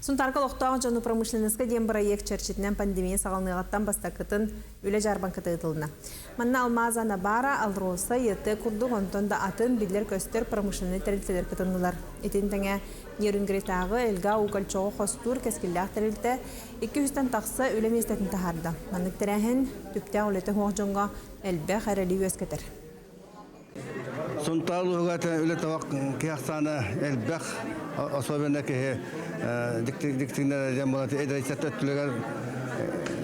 Сунтаарга олохтоох дьону промышленноска диэн бырайыак чэрчитинэн пандемия саҕаланыаҕыттан бастакытын үлэ дьаарбаҥката ыытылынна. Манна Алмаз Анабара, Алроса, ЕТ курдук онтон да атын биллэр-көстөр промышленнай тэрилтэлэр кытыннылар. Итини тэҥэ Нерюнгритааҕы Элга угольчоҕу хостуур кэскиллээх тэрилтэ 200-тэн тахса үлэ миэстэтин таһаарда. Маннык тэрээһин түптээх үлэтэ суох дьоҥҥо элбэх эрэли үөскэтэр. Сунтаар улууһугар үлэ табах киһи ахсаана элбэх, особенно киһи диктиҥнэр диэн буолар эдэр ыччат өттүлэригэр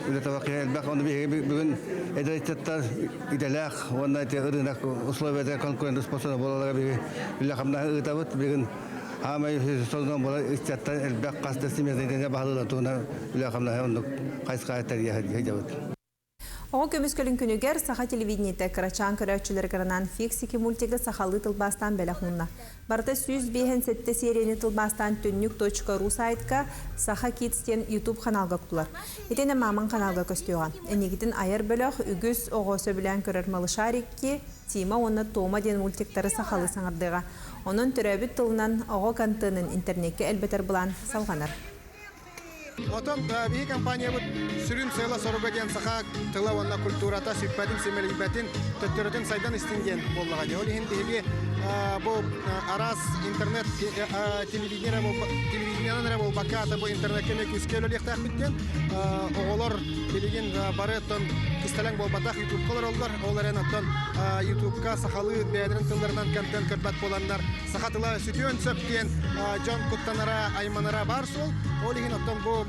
үлэ табах киһи элбэх. Ону биһиги бүгүн эдэр ыччаттар идэлээх уонна ити ырыынак условията конкурентоспособна буолаллара биһиги үлэ-хамнаһы ыытабыт. Бүгүн хаамай сонунан буолар ыччаттар элбэх хас да семейнэй баһылыылар туһунан үлэ-хамнаһы оннук хайысхаҕа тэрийэ сылдьабыт. Оҕо көмүскэлин күнүгэр саха телевидениетэ кырачаан көрөөччүлэригэр анаан Фиксики мультигы сахалыы тылбаастаан бэлэх уунна. Барыта 157 сиэрийэни тылбаастаан түннүк точка ру сайтка Саха Kids диэн YouTube ханаалга уктулар. Итиэннэ Маман ханаалга көстүөҕэ. Инникитин айар бөлөх үгүс оҕо сөбүлээн көрөр Малышарики, Тима уонна Тома диэн мультиктары сахалыы саҥардыаҕа. Онон төрөөбүт тылынан оҕо контенын интернеккэ элбэтэр былаан салҕанар. Отон биһи компаниябыт сүрүн сыала-соруга диэн саха тыла уонна культурата сүппэтин, симэлийбэтин, төттөрүтүн сайдан истин диэн буоллаҕа дии. Ол иһин биһиги бу араас интернет телевидениенэн эрэ буолбакка, ата бу интернеккэ эмиэ күүскэ үлэлиэхтээхпит диэн оҕолор билигин бары оттон кистэлэҥ буолбатах ютубка олороллор. Ол эрэн оттон ютубка сахалыы бэйэлэрин тылларынан контент көрбөт буоланнар саха тыла сүтүөн сөп диэн дьон куттанара, айманара баар суол. Ол иһин оттон бу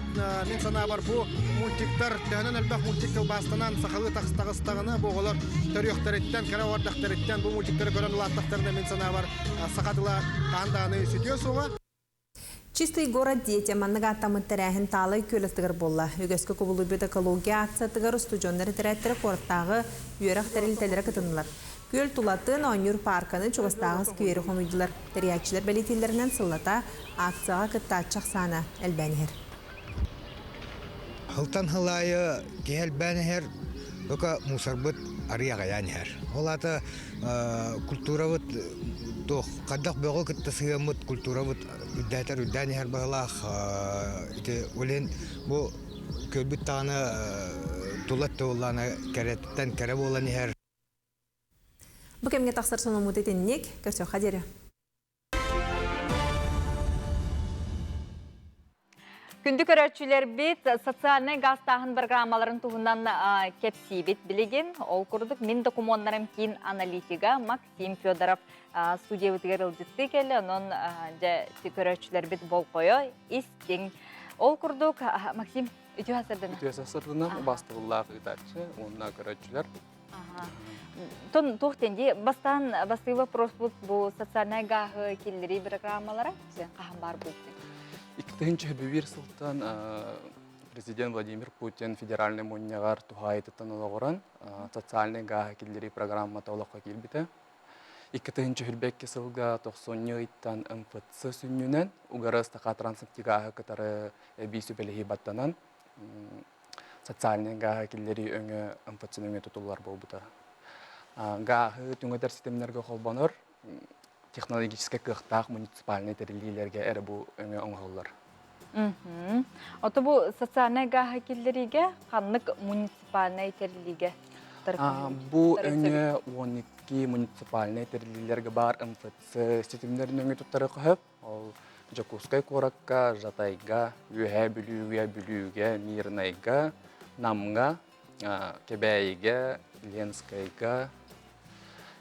мин санаабар бу мультиктар төһөнөн элбэх мультик тылбаастанан сахалыы таҕыстаҕына бу оҕолор төрүөхтэриттэн, кыра оҕордохторуттан бу мультиктары көрөн улааттахтарына мин санаабар саха тыла хаһан даҕаны сүтүө суоҕа. Чистый город детям маннык ааттаммыт тэрээһин Таалай күөл аттыгар буолла. Үгэскэ кубулуйбут экология акциятыгар устудьуоннар этэрээттэрэ куораттааҕы үөрэх тэрилтэлэрэ кытыннылар. Күөл тулатын, оонньуур паарканы, чугастааҕы сквери хомуйдулар. Тэрийээччилэр бэлиэтииллэринэн сыллата акцияҕа кыттааччы ахсаана элбээн иһэр. Сылтан сыл аайы киһи элбээн иһэр, только мусорбыт арый аҕыйаан иһэр. Ол аата культурабыт туох хайдах бөҕү кытта сыһыаммыт культурабыт үрдээтэр үрдээн иһэр быһыылаах ити ол иһин бу көрбүт даҕаны тула өттө буоллаҕына кэрэттэн кэрэ буолан иһэр. Бу кэмҥэ тахсар сонуммут итинник. Көрсүөххэ диэри. Күндү көрөөччүлэрбит социальнай гаастааһын программаларын туһунан кэпсиибит билигин. Ол курдук мин докумуоннарым киин аналитига Максим Федоров студиябытыгар ылдьыттыы кэллэ. Онон дьэ көрөөччүлэрбит болҕойо истиҥ. Ол курдук Максим үтүө сарсыардана. Үтүө сарсыардана убаастабыллаах ыытааччы уонна көрөөччүлэр. Тон туох дии бастаан бастыы вопроспут бу социальнай гааһы киллэрии программалара сен хаһан баар буолтун? 2001 сылтан президент Владимир Путин федеральный мунньаҕар туһаайытыттан олоҕуран социальнай гааһы киллэрии программата олоххо киирбитэ. 2022 сылга тохсунньу ыйтан МФЦ сүнньүнэн угары Саха Транснафтегааһы кытары эбии сүбэлэһии баттанан социальнай гааһы киллэрии өҥө МФЦ өҥө тутуллар буолбута. Гааһы түҥэтэр ситимнэргэ холбонор технологическай кыахтаах муниципальнай тэриллиилэргэ эрэ бу өҥө оҥоһуллар. Ото бу социальнай гааһы киллэриигэ ханнык муниципальнай тэриллиигэ Бу өҥө 12 муниципальнай тэриллиилэргэ баар МФЦ ситимнэрин өҥө туттары хөп. Ол Дьокуускай куоракка, Жатайга, Үөһээ Бүлүүгэ, Бүлүүгэ, Мирнайга, Намҥа, Кэбээйигэ, Ленскэйгэ,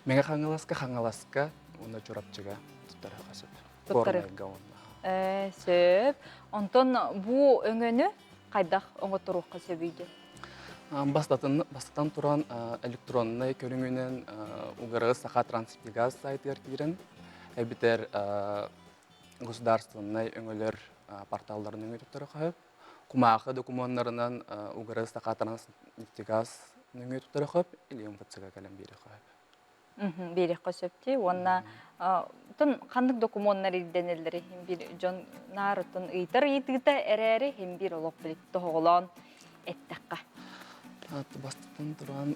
Мэҥэ Хаҥаласка, Хаҥаласка уонна Чурапчыга туттарыахха сөп. Горнайга уонна. Сөп. Онтон бу өҥөнү хайдах оҥотторуохха сөбүй диэн? Бастатан, бастатан туран электроннай көрүҥүнэн угары Саха Трансгаз сайтыгар киирэн эбэтэр государственнай өҥөлөр порталларын өҥө туттара сөп. Кумаахы докумуоннарынан угары Саха Трансгаз нөҥүө туттара сөп или МФЦ-га кэлэн биэриэххэ сөп. Биэриэххэ сөп дии. Уонна тон ханнык докумуоннар ирдэнэллэр иһин бир дьон наарытын ыйтар ыйытыыта эрээри иһин бир олох билик тоһоҕолоон эттэххэ. Бастатан туран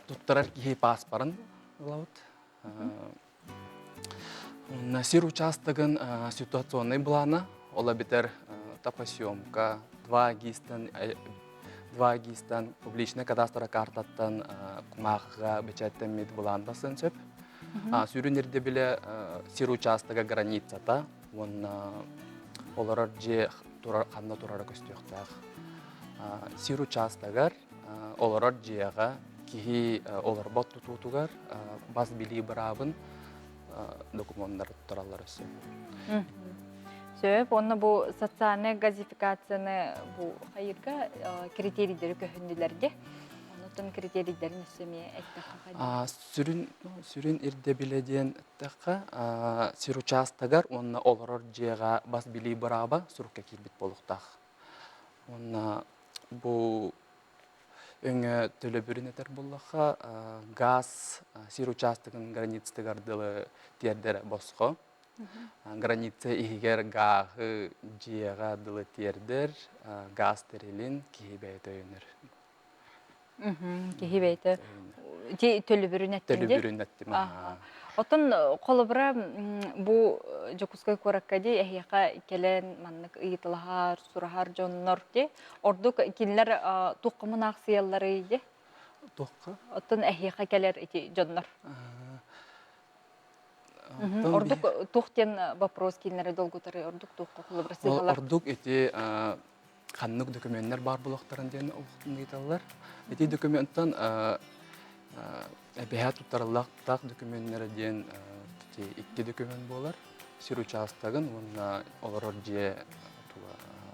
туттарар киһи пааспарын ылабыт. Сир учаастагын ситуационнай былаана, ол эбэтэр Топосъемка, 2GIS-тан 2GIS-тан публичный кадастра картаттан кумааҕыга бэчээттэммит былаан басыан сөп. Сүрүн ирдэбилэ сир учаастага границата уонна олорор дьиэ турар ханна турара көстүөхтээх. Сир учаастагар олорор дьиэҕэ киһи олорбот тутуутугар бас билии быраабын докумуоннар тураллар өссө. Сөп, онно бу социальная газификацияны бу хайырга критерийдери көһүндүлэрге. Оннотон критерийдерин өссө эмиэ эттэххэ Сүрүн сүрүн ирдэбилэ диэн эттэххэ, сир учаастагар уонна олорор дьиэҕэ бас билии бырааба сурукка киирбит буолуохтаах. Уонна бу өҥө төлөбүрүн этэр буоллахха, газ сир учаастагын границатыгар дылы тиэрдэрэ босхо. Граница иһигэр гааһы дьиэҕэ дылы тиэрдэр, газ тэрилин киһи бэйэтэ өйөнөр. Киһи бэйэтэ төлөбүрүн эттим Төлөбүрүн эттим. Оттон холобура бу Дьокуускай куоракка дии эһиэхэ кэлэн маннык ыйыталаһар, сураһар дьоннор ди ордук кинилэр туохха мунаахсыйалларый ди? Туохха? Оттон эһиэхэ кэлэр ити дьоннор. Ордук туох диэн вопрос кинилэри долгутары ордук туохха холобура сыһалар? Ордук ити ханнык документнар баар буолуохтарын диэн ыйыталлар. Ити документтан эбэһээ туттарыллаахтаах докуменнара диэн икки документ буолар. Сир учаастагын уонна олорор дьиэ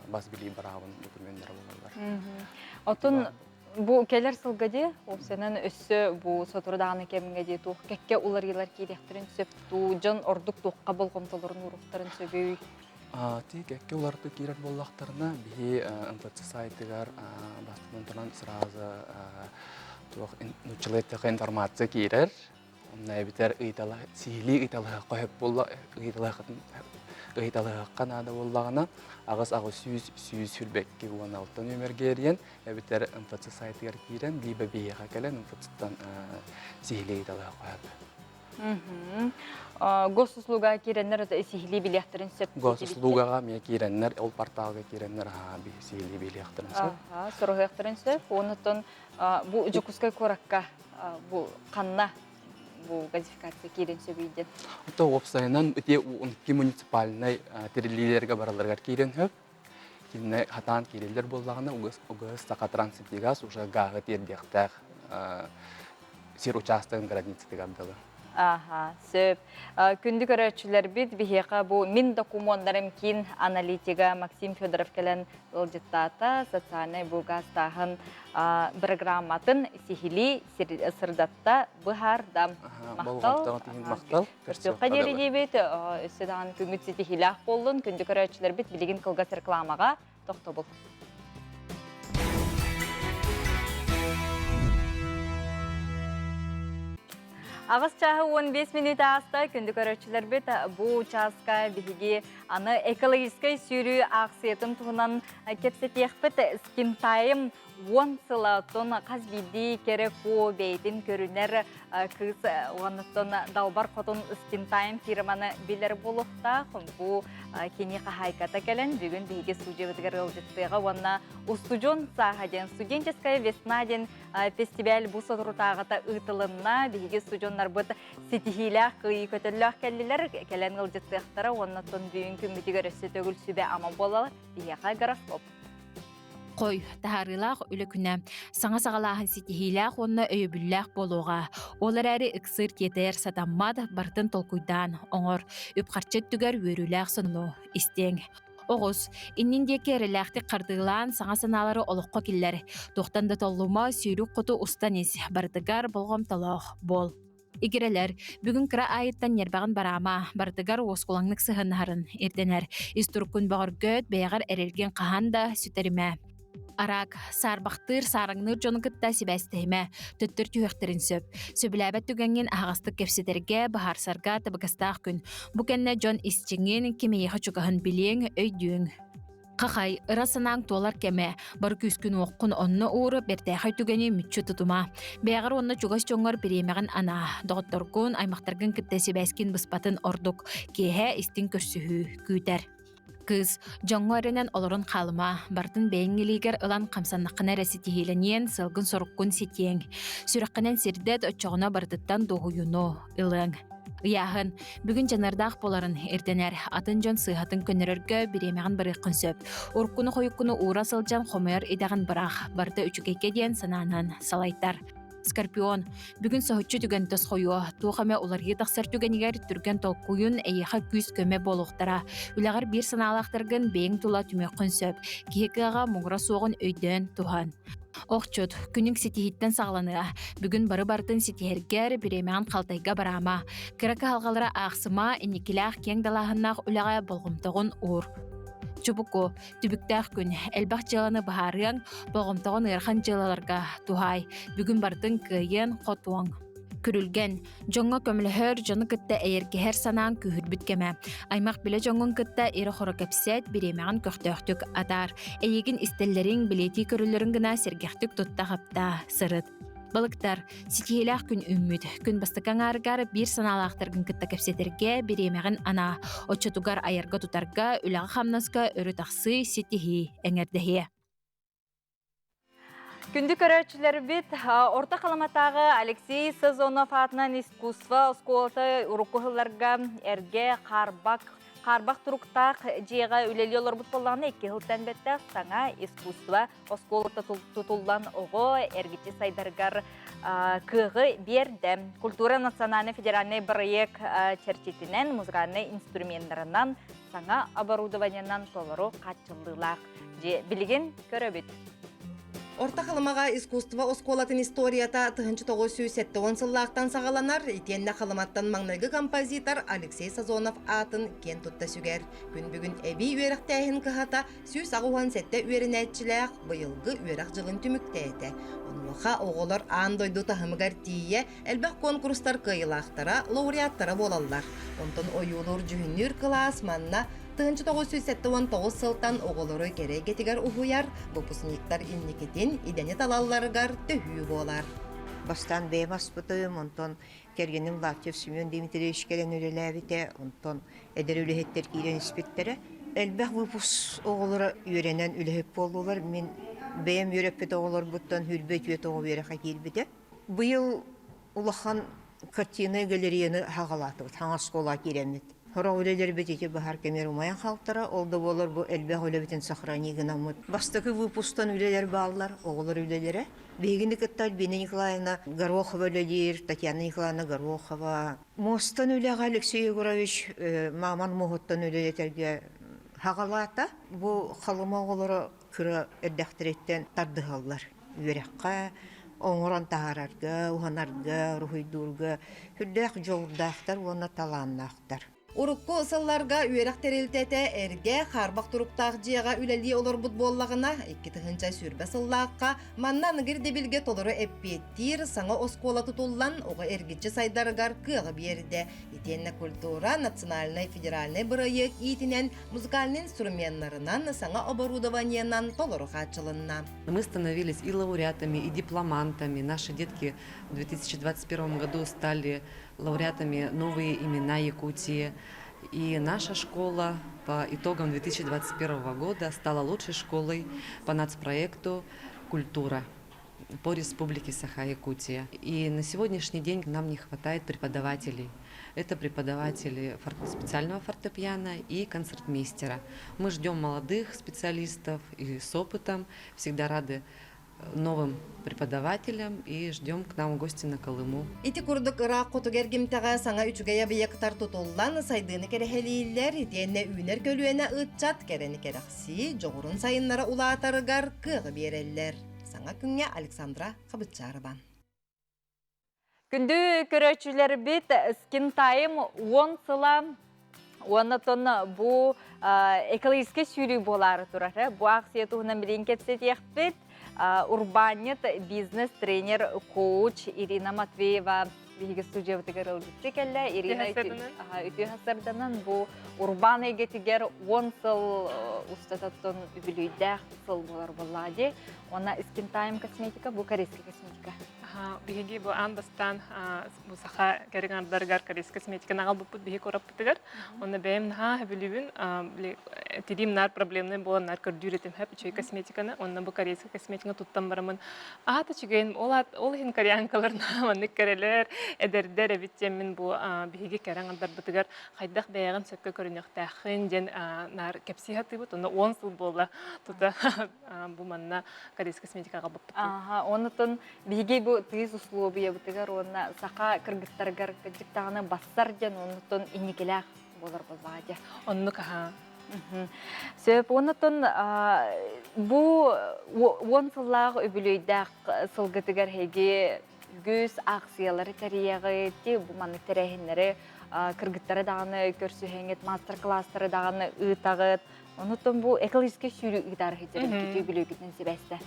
бас билии быраабын докуменнара буолаллар. Оттон бу кэлэр сылга дии, уопсайынан өссө бу сотору даҕаны кэмҥэ дии туох кэккэ уларыйыылар киириэхтэрин сөп дуу, дьон ордук туохха болҕомтолорун ууруохтарын сөбүй? Ти кэккэ уларытыы киирэр буоллахтарына, биһи МФЦ сайтыгар бастатан туран сразу туох нууччалыы эттэххэ информация киирэр. Онно эбэтэр ыйытала сиһилии ыйыталаһыахха сөп буолла ыйыталаһыаххытын ыйыталаһыахха наада буоллаҕына 88 100 122 16 нүөмэргэ эрийэн эбэтэр МФЦ сайтыгар киирэн либо биһиэхэ кэлэн МФЦ-тан сиһилии ыйыталаһыахха сөп. Госуслуга киирэннэр сиһилии билиэхтэрин сөп. Госуслугаҕа эмиэ киирэннэр, ол порталга киирэннэр сиһилии билиэхтэрин сөп. Суруһуохтарын сөп. Онутон бу Дьокуускай куоракка бу ханна бу газификация киирэн сөбүй диэн? Ото уопсайынан ити икки муниципальнай тэриллиилэргэ бараларыгар киирэн сөп. Кинини хатаан киирэллэр буоллаҕына, угас Сахатранснефтегаз уже гааһы тиэрдиэхтээх сир учаастагын границатыгар дылы. Аха, сөп. Күндү көрөөччүлэрбит, биһиэхэ бу Мин докумуоннарым киин аналитига Максим Федоров кэлэн ыалдьыттаата, социальнай булгаастааһын программатын сиһилии сырдатта, быһаарда. Махтал. Махтал. Көрсүөххэ диэри диэбит, өссө даҕаны күҥҥүт ситиһиилээх буоллун. Күндү көрөөччүлэрбит, билигин кылгас рекламаҕа тохтобул. Аҕыс чааһы 15 мүнүүтэ ааста күндү көрөөччүлэрбит бу чааска биһиги аны экологическай сүүрүү аахсыйатын туһунан кэпсэтиэхпит Скинтайм уон сыла оттон хас биирдии кэрэ куо бэйэтин көрүнэр кыыс уоннаттан Далбар Хотун Скинтайм фирманы билэр буолуохтаах. Бу кини хаһаайката кэлэн бүгүн биһиги студиябытыгар ыалдьыттыаҕа уонна устудьуон сааһа диэн студенческая весна диэн фестиваль бу соторутааҕыта ыытылынна. Биһиги студеннарбыт ситиһиилээх кыайыы көтөллөөх кэллилэр, кэлэн ыалдьыттыахтара уонна оттон бүгүн күммүтүгэр өссө төгүл сүбэ-ама буолалар. Биһиэхэ гороскоп. Хой, таһаарыылаах үлэ күнэ. Саҥа саҕалааһын ситиһиилээх уонна өйөбүллээх буолуоҕа. Ол эрээри ыксыыр тиэтэйэр сатаммат, барытын толкуйдаан оҥор. Үп-харчы өттүгэр үөрүүлээх сонуну истиэҥ. Оҕус, иннин диэки эрэлээхтик хардыылаан, саҥа санаалары олоххо киллэр. Туохтан да толлума, сүүрүк хоту устан ис, барытыгар болҕомтолоох буол. Игирэлэр, бүгүн кыра аайыттан ньиэрбэҕин бараама, барытыгар уоскулаҥнык сыһыаннаһарын ирдэнэр. Ис туруккун бөҕөргөт, бэйэҕэр эрэлгин хаһан да сүтэримэ. Араак, саарбахтыыр, саараҥныыр дьону кытта сибээстэһимэ, төттөр түһүөхтэрин сөп. Сөбүлээбэт түгэҥҥин аһаҕастык кэпсэтэргэ, быһаарсарга табыгастаах күн. Бу кэннэ дьон ис чиҥин, ким эйиэхэ чугаһын билиэҥ, өйдүөҥ. Хахай, ыра санааҥ туолар кэмэ, бары күүскүн-уоххун онно уур, бэртээхэй түгэни мүччү тутума. Бэйэҕэр уонна чугас дьоҥҥор бириэмэҕин анаа. Доҕотторгун, аймахтаргын кытта сибээскин быспатын ордук. Киэһэ истиҥ көрсүһүү күүтэр. Кыыс, дьоҥҥо эрэнэн олорон хаалыма, бартын бэйэҥ илиигэр ылан хамсаннаххына эрэ ситиһиилэниэн, сыалгын-соруккун ситиэҥ. Сүрэххинэн сирдэт, оччоҕуна барытыттан дуоһуйууну ылыаҥ. Ыйааһын. Бүгүн дьаныардаах буоларын ирдэнэр. Атын дьон сыыһатын көннөрөргө бириэмэҕин барыаххын сөп. Уруккуну-хойуккуну уура сылдьан хомуйар идэҕин быраах. Барыта үчүгэйгэ диэн санаанан салайтар. Скорпион, бүгүн соһуччу түгэн тосхойуо, туох эмэ уларыйыы тахсар түгэнигэр түргэн толкуйун эйиэхэ күүс-көмө буолуохтара. Үлэҕэр биир санаалаахтаргын бэйэҥ тула түмүөххүн сөп. Киһи кыаҕа муҥура суоҕун өйдөөн туһан. Охчут, күнүҥ ситиһииттэн саҕаланыа. Бүгүн бары барытын ситиһэргэр бириэмэҕин халтайга бараама. Кыра кыһалҕалары аахсыма, инникилээх киэҥ далааһыннаах үлэҕэ болҕомтоҕун уур. Чубуку, Түбүктээх күн, элбэх дьыаланы быһаарыаҥ, болҕомтоҕун ыарахан дьыалаларга туһаай. Бүгүн барытын кыайыан, хотуоҥ. Күрүлгэн, дьоҥҥо көмөлөһөр, дьону кытта эйэргэһэр санааҥ күүһүрбүт кэмэ. Аймах билэ дьоҥҥун кытта ирэ-хоро кэпсэт, бириэмэҕин көхтөөхтүк атаар. Эйигин истэллэриҥ, билиэтии көрөллөрүн гына сэргэхтик тутта-хапта сырыт. Балыктар, ситиһиилээх күн үүммүт. Күн бастакы аҥаарыгар биир санаалаахтаргын кытта кэпсэтэргэ бириэмэҕин анаа. Оччотугар айарга-тутарга, үлэҕэ-хамнаска өрө тахсыы, ситиһии эҥэрдэһиэ. Күндү көрөөччүлэрбит, Орто Халыматааҕы Алексей Сазонов аатынан искусство оскуолата урукку сылларга эргэ хаарбах хаарбах туруктаах дьиэҕэ үлэлии олорбут буоллаҕына, икки сылтан бэттэх саҥа искусство оскуолата тутуллан оҕо эргиччи сайдарыгар кыаҕы биэрдэ. Культура национальный федеральный бырайыак чэрчитинэн музыкальнай инструменнарынан саҥа оборудованиенан толору хааччыллыылаах дьиэ билигин көрөбүт. Орто Халымаҕа искусство оскуолатын историята 1970 сыллаахтан саҕаланар, итиэннэ Халыматтан маҥнайгы композитор Алексей Сазонов аатын киэн тутта сүгэр. Күн бүгүн эбии үөрэхтээһин кыһата 187 үөрэнээччилээх быйылгы үөрэх дьылын түмүктээтэ. Онуоха оҕолор аан дойду таһымыгар тиийэ элбэх куонкурустар кыайыылаахтара, лауреаттара буолаллар. Онтон ойуулуур-дьүһүннүүр кылаас манна 1979 сылтан оҕолору кэрэ эйгэтигэр уһуйар, выпускниктар инникитин идэни талалларыгар төһүү буолар. Бастаан бэйэм аспытым, онтон кэргэним Лаптев Семен Дмитриевич кэлэн үлэлээбитэ, онтон эдэр үлэһиттэр киирэн испиттэрэ. Элбэх выпуск оҕолоро үөрэнэн үлэһит буоллулар. Мин бэйэм үөрэппит оҕолорбуттан хүрбэ үтүө оҕо үөрэххэ киирбитэ. Быйыл улахан картина галереяны хаҕалаатыбыт, хаҥа оскуолаҕа киирэммит. Сорох үлэлэрбит ити баһар кэмигэр умайан хаалтара, ол да буоллар бу элбэх үлэбитин сохрани гынаммыт. Бастакы выпусктан үлэлэр бааллар, оҕолор үлэлэрэ. Биһигини кытта Альбина Николаевна Горохова үлэлиир, Татьяна Николаевна Горохова. Муостан үлэҕэ Алексей Егорович мааман муоһуттан үлэлэтэргэ хаҕалаата. Бу Халыма оҕолоро кыра эрдэхтэриттэн тардыһаллар. Үөрэххэ, оҥорон таһаарарга, уһанарга, уруһуйдуурга сүрдээх дьоҕурдаахтар уонна талааннаахтар. Урукку сылларга үөрэх тэрилтэтэ эргэ, хаарбах туруктаах дьиэҕэ үлэлии олорбут буоллаҕына, 2020 сыллаахха манна аныгы ирдэбилгэ толору эппиэттиир саҥа оскуола тутуллан, оҕо эргиччи сайдарыгар кыаҕы биэрдэ. Итиэннэ культура национальнай федеральнай бырайыак иитинэн музыкальнай инструменнарынан, саҥа оборудованиенан толору хааччылынна. Мы становились и лауреатами, и дипломантами. Наши детки в 2021 году стали лауреатами «Новые имена Якутии». И наша школа по итогам 2021 года стала лучшей школой по нацпроекту «Культура» по Республике Саха-Якутия. И на сегодняшний день нам не хватает преподавателей. Это преподаватели специального фортепиано и концертмейстера. Мы ждем молодых специалистов и с опытом, всегда рады новым преподавателям и ждем к нам в гости на Колыму. Ити курдук ыраах хотугу эргимтэҕэ саҥа үчүгэй объектар тутуллан сайдыыны кэрэһэлииллэр, итиэннэ үүнэр көлүөнэ ыччат кэрэни кэрэхсии, дьоҕурун сайыннара улаатарыгар кыаҕы биэрэллэр. Саҥа күҥҥэ Александра Хабытчарова. Күндү көрөөччүлэрбит Skin Time 10 сыла уонна бу экологическай сүүрүү буолаары турар. Бу акция туһунан билигин кэпсэтиэхпит. Урбаанньыт, бизнес-тренер, коуч Ирина Матвеева биһиги студиябытыгар ылдьытчы кэллэ. Ирина үтүө сарданан бу урбаан эйгэтигэр 10 сыл устататтан үбүлүйдээх сыл буолар буоллаа дии. Уонна Skin Time косметика, бу корейская косметика. Биһиги бу аан бастаан бу саха кэриҥ ардарыгар корейскай косметиканы аҕалбыппыт биһи куораппытыгар. Онно бэйэм наһаа сөбүлүүбүн. Тириим наар проблемный буолан наар көрдүүр этим хөп үчүгэй косметиканы. Онно бу корейскай косметиканы туттан бараммын аата үчүгэйин ол ол иһин кореянкалар маннык кэрэлэр, эдэрдэр эбит диэммин бу биһиги кэрэҥ ардарбытыгар хайдах бэйэҕин сөпкө көрүнүөхтээххин диэн наар кэпсии сатыыбыт. Онно 10 сыл буолла тута бу манна корейскай косметикаҕа баппытым. Аха, онутун биһиги бу тыйыс услуобуйабытыгар уонна саха кыргыттарыгар кырдьык даҕаны бассар диэн оннуттан инникилээх буолар буоллаҕа дьэ. Оннук аха. Сөп, оннуттан бу 10 сыллаах үбүлүөйдээх сылгытыгар эһиги үгүс аахсыйалары тэрийэҕит, бу маннык тэрээһиннэри кыргыттары даҕаны көрсүһэҥҥит, маастар-кылаастары даҕаны ыытаҕыт. Онуттан бу экологическай сүүрүү ыытаары сылдьар эбиккит үбүлүөйгүтүнэн сибээстэ.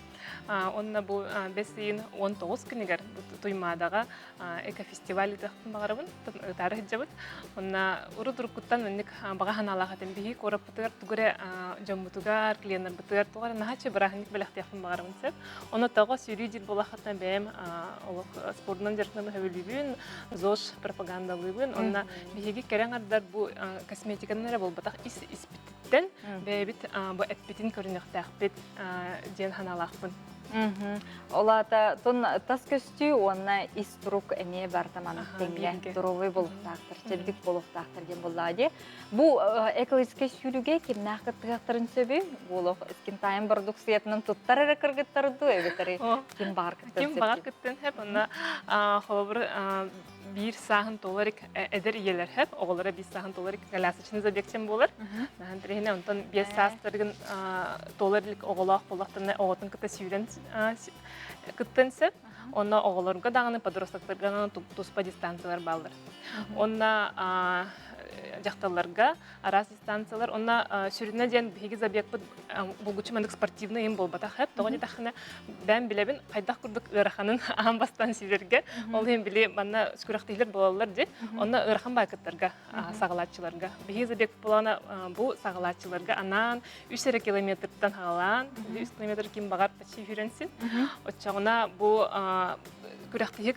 Онно бу бэс ыйын 19 күнүгэр Туймаадаҕа экофестиваль ыытыахпын баҕарабын, ыытаары сылдьабыт. Онно урут уруккуттан маннык баҕа санаалаах этим. Биһиги куораппытыгар тугу эрэ дьоммутугар, клиеннарбытыгар туох эрэ наһааччы бырааһынньык бэлэхтиэхпин баҕарабын сөп. Онно тоҕо сүүрүү диир буоллаххытына бэйэм олох спордунан дьарыктанан сөбүлүүбүн, ЗОЖ пропагандалыыбын. Онно биһиги кэрэ аҥардар бу косметиканан эрэ буолбатах ис испититтэн бэйэбит бу эппитин көрүнүөхтээхпит диэн санаалаахпын. Ол аата тон тас көстүү уонна ис турук эмиэ барыта маннык тэҥҥэ здоровый буолуохтаахтар, чэбдик буолуохтаахтар диэн буоллаҕа дии. Бу экологическай сүүрүүгэ кимнээх кыттыһыахтарын сөбүй? Бу олох скинтайм бородууксуйатынан туттар эрэ кыргыттар дуу эбэтэр ким баҕар кыттыан Ким баҕар кыттыан сөп. Онно холобур биир сааһын толор эдэр ийэлэр хэп, оҕолоро биир сааһын толор колясочный забегчен буолар. Наһан тириһине онтон биэс саастарыгын толор илик оҕолоох буоллахтарына оҕотун кытта сүүрэн кыттан сөп. Онно оҕолорго даҕаны подростоктарга даҕаны туспа дистанциялар бааллар. Онно дьахталларга араас дистанциялар. Онно сүрүнэ диэн биһиги забегпыт булгуччу маннык спортивный им буолбатах хэп. Тоҕо диэтэххинэ бэйэм билэбин хайдах курдук ыараханын аан бастаан сүүрэргэ. Ол иһин били манна күрэхтэһиилэр буолаллар дии. Онно ыарахан баайкыттарга саҕалааччыларга. Биһиги забег буолана бу саҕалааччыларга анаан үс эрэ километртан хаалаан, үс километр ким баҕар почти сүүрэнсин. Оччоҕуна бу күрэхтэһии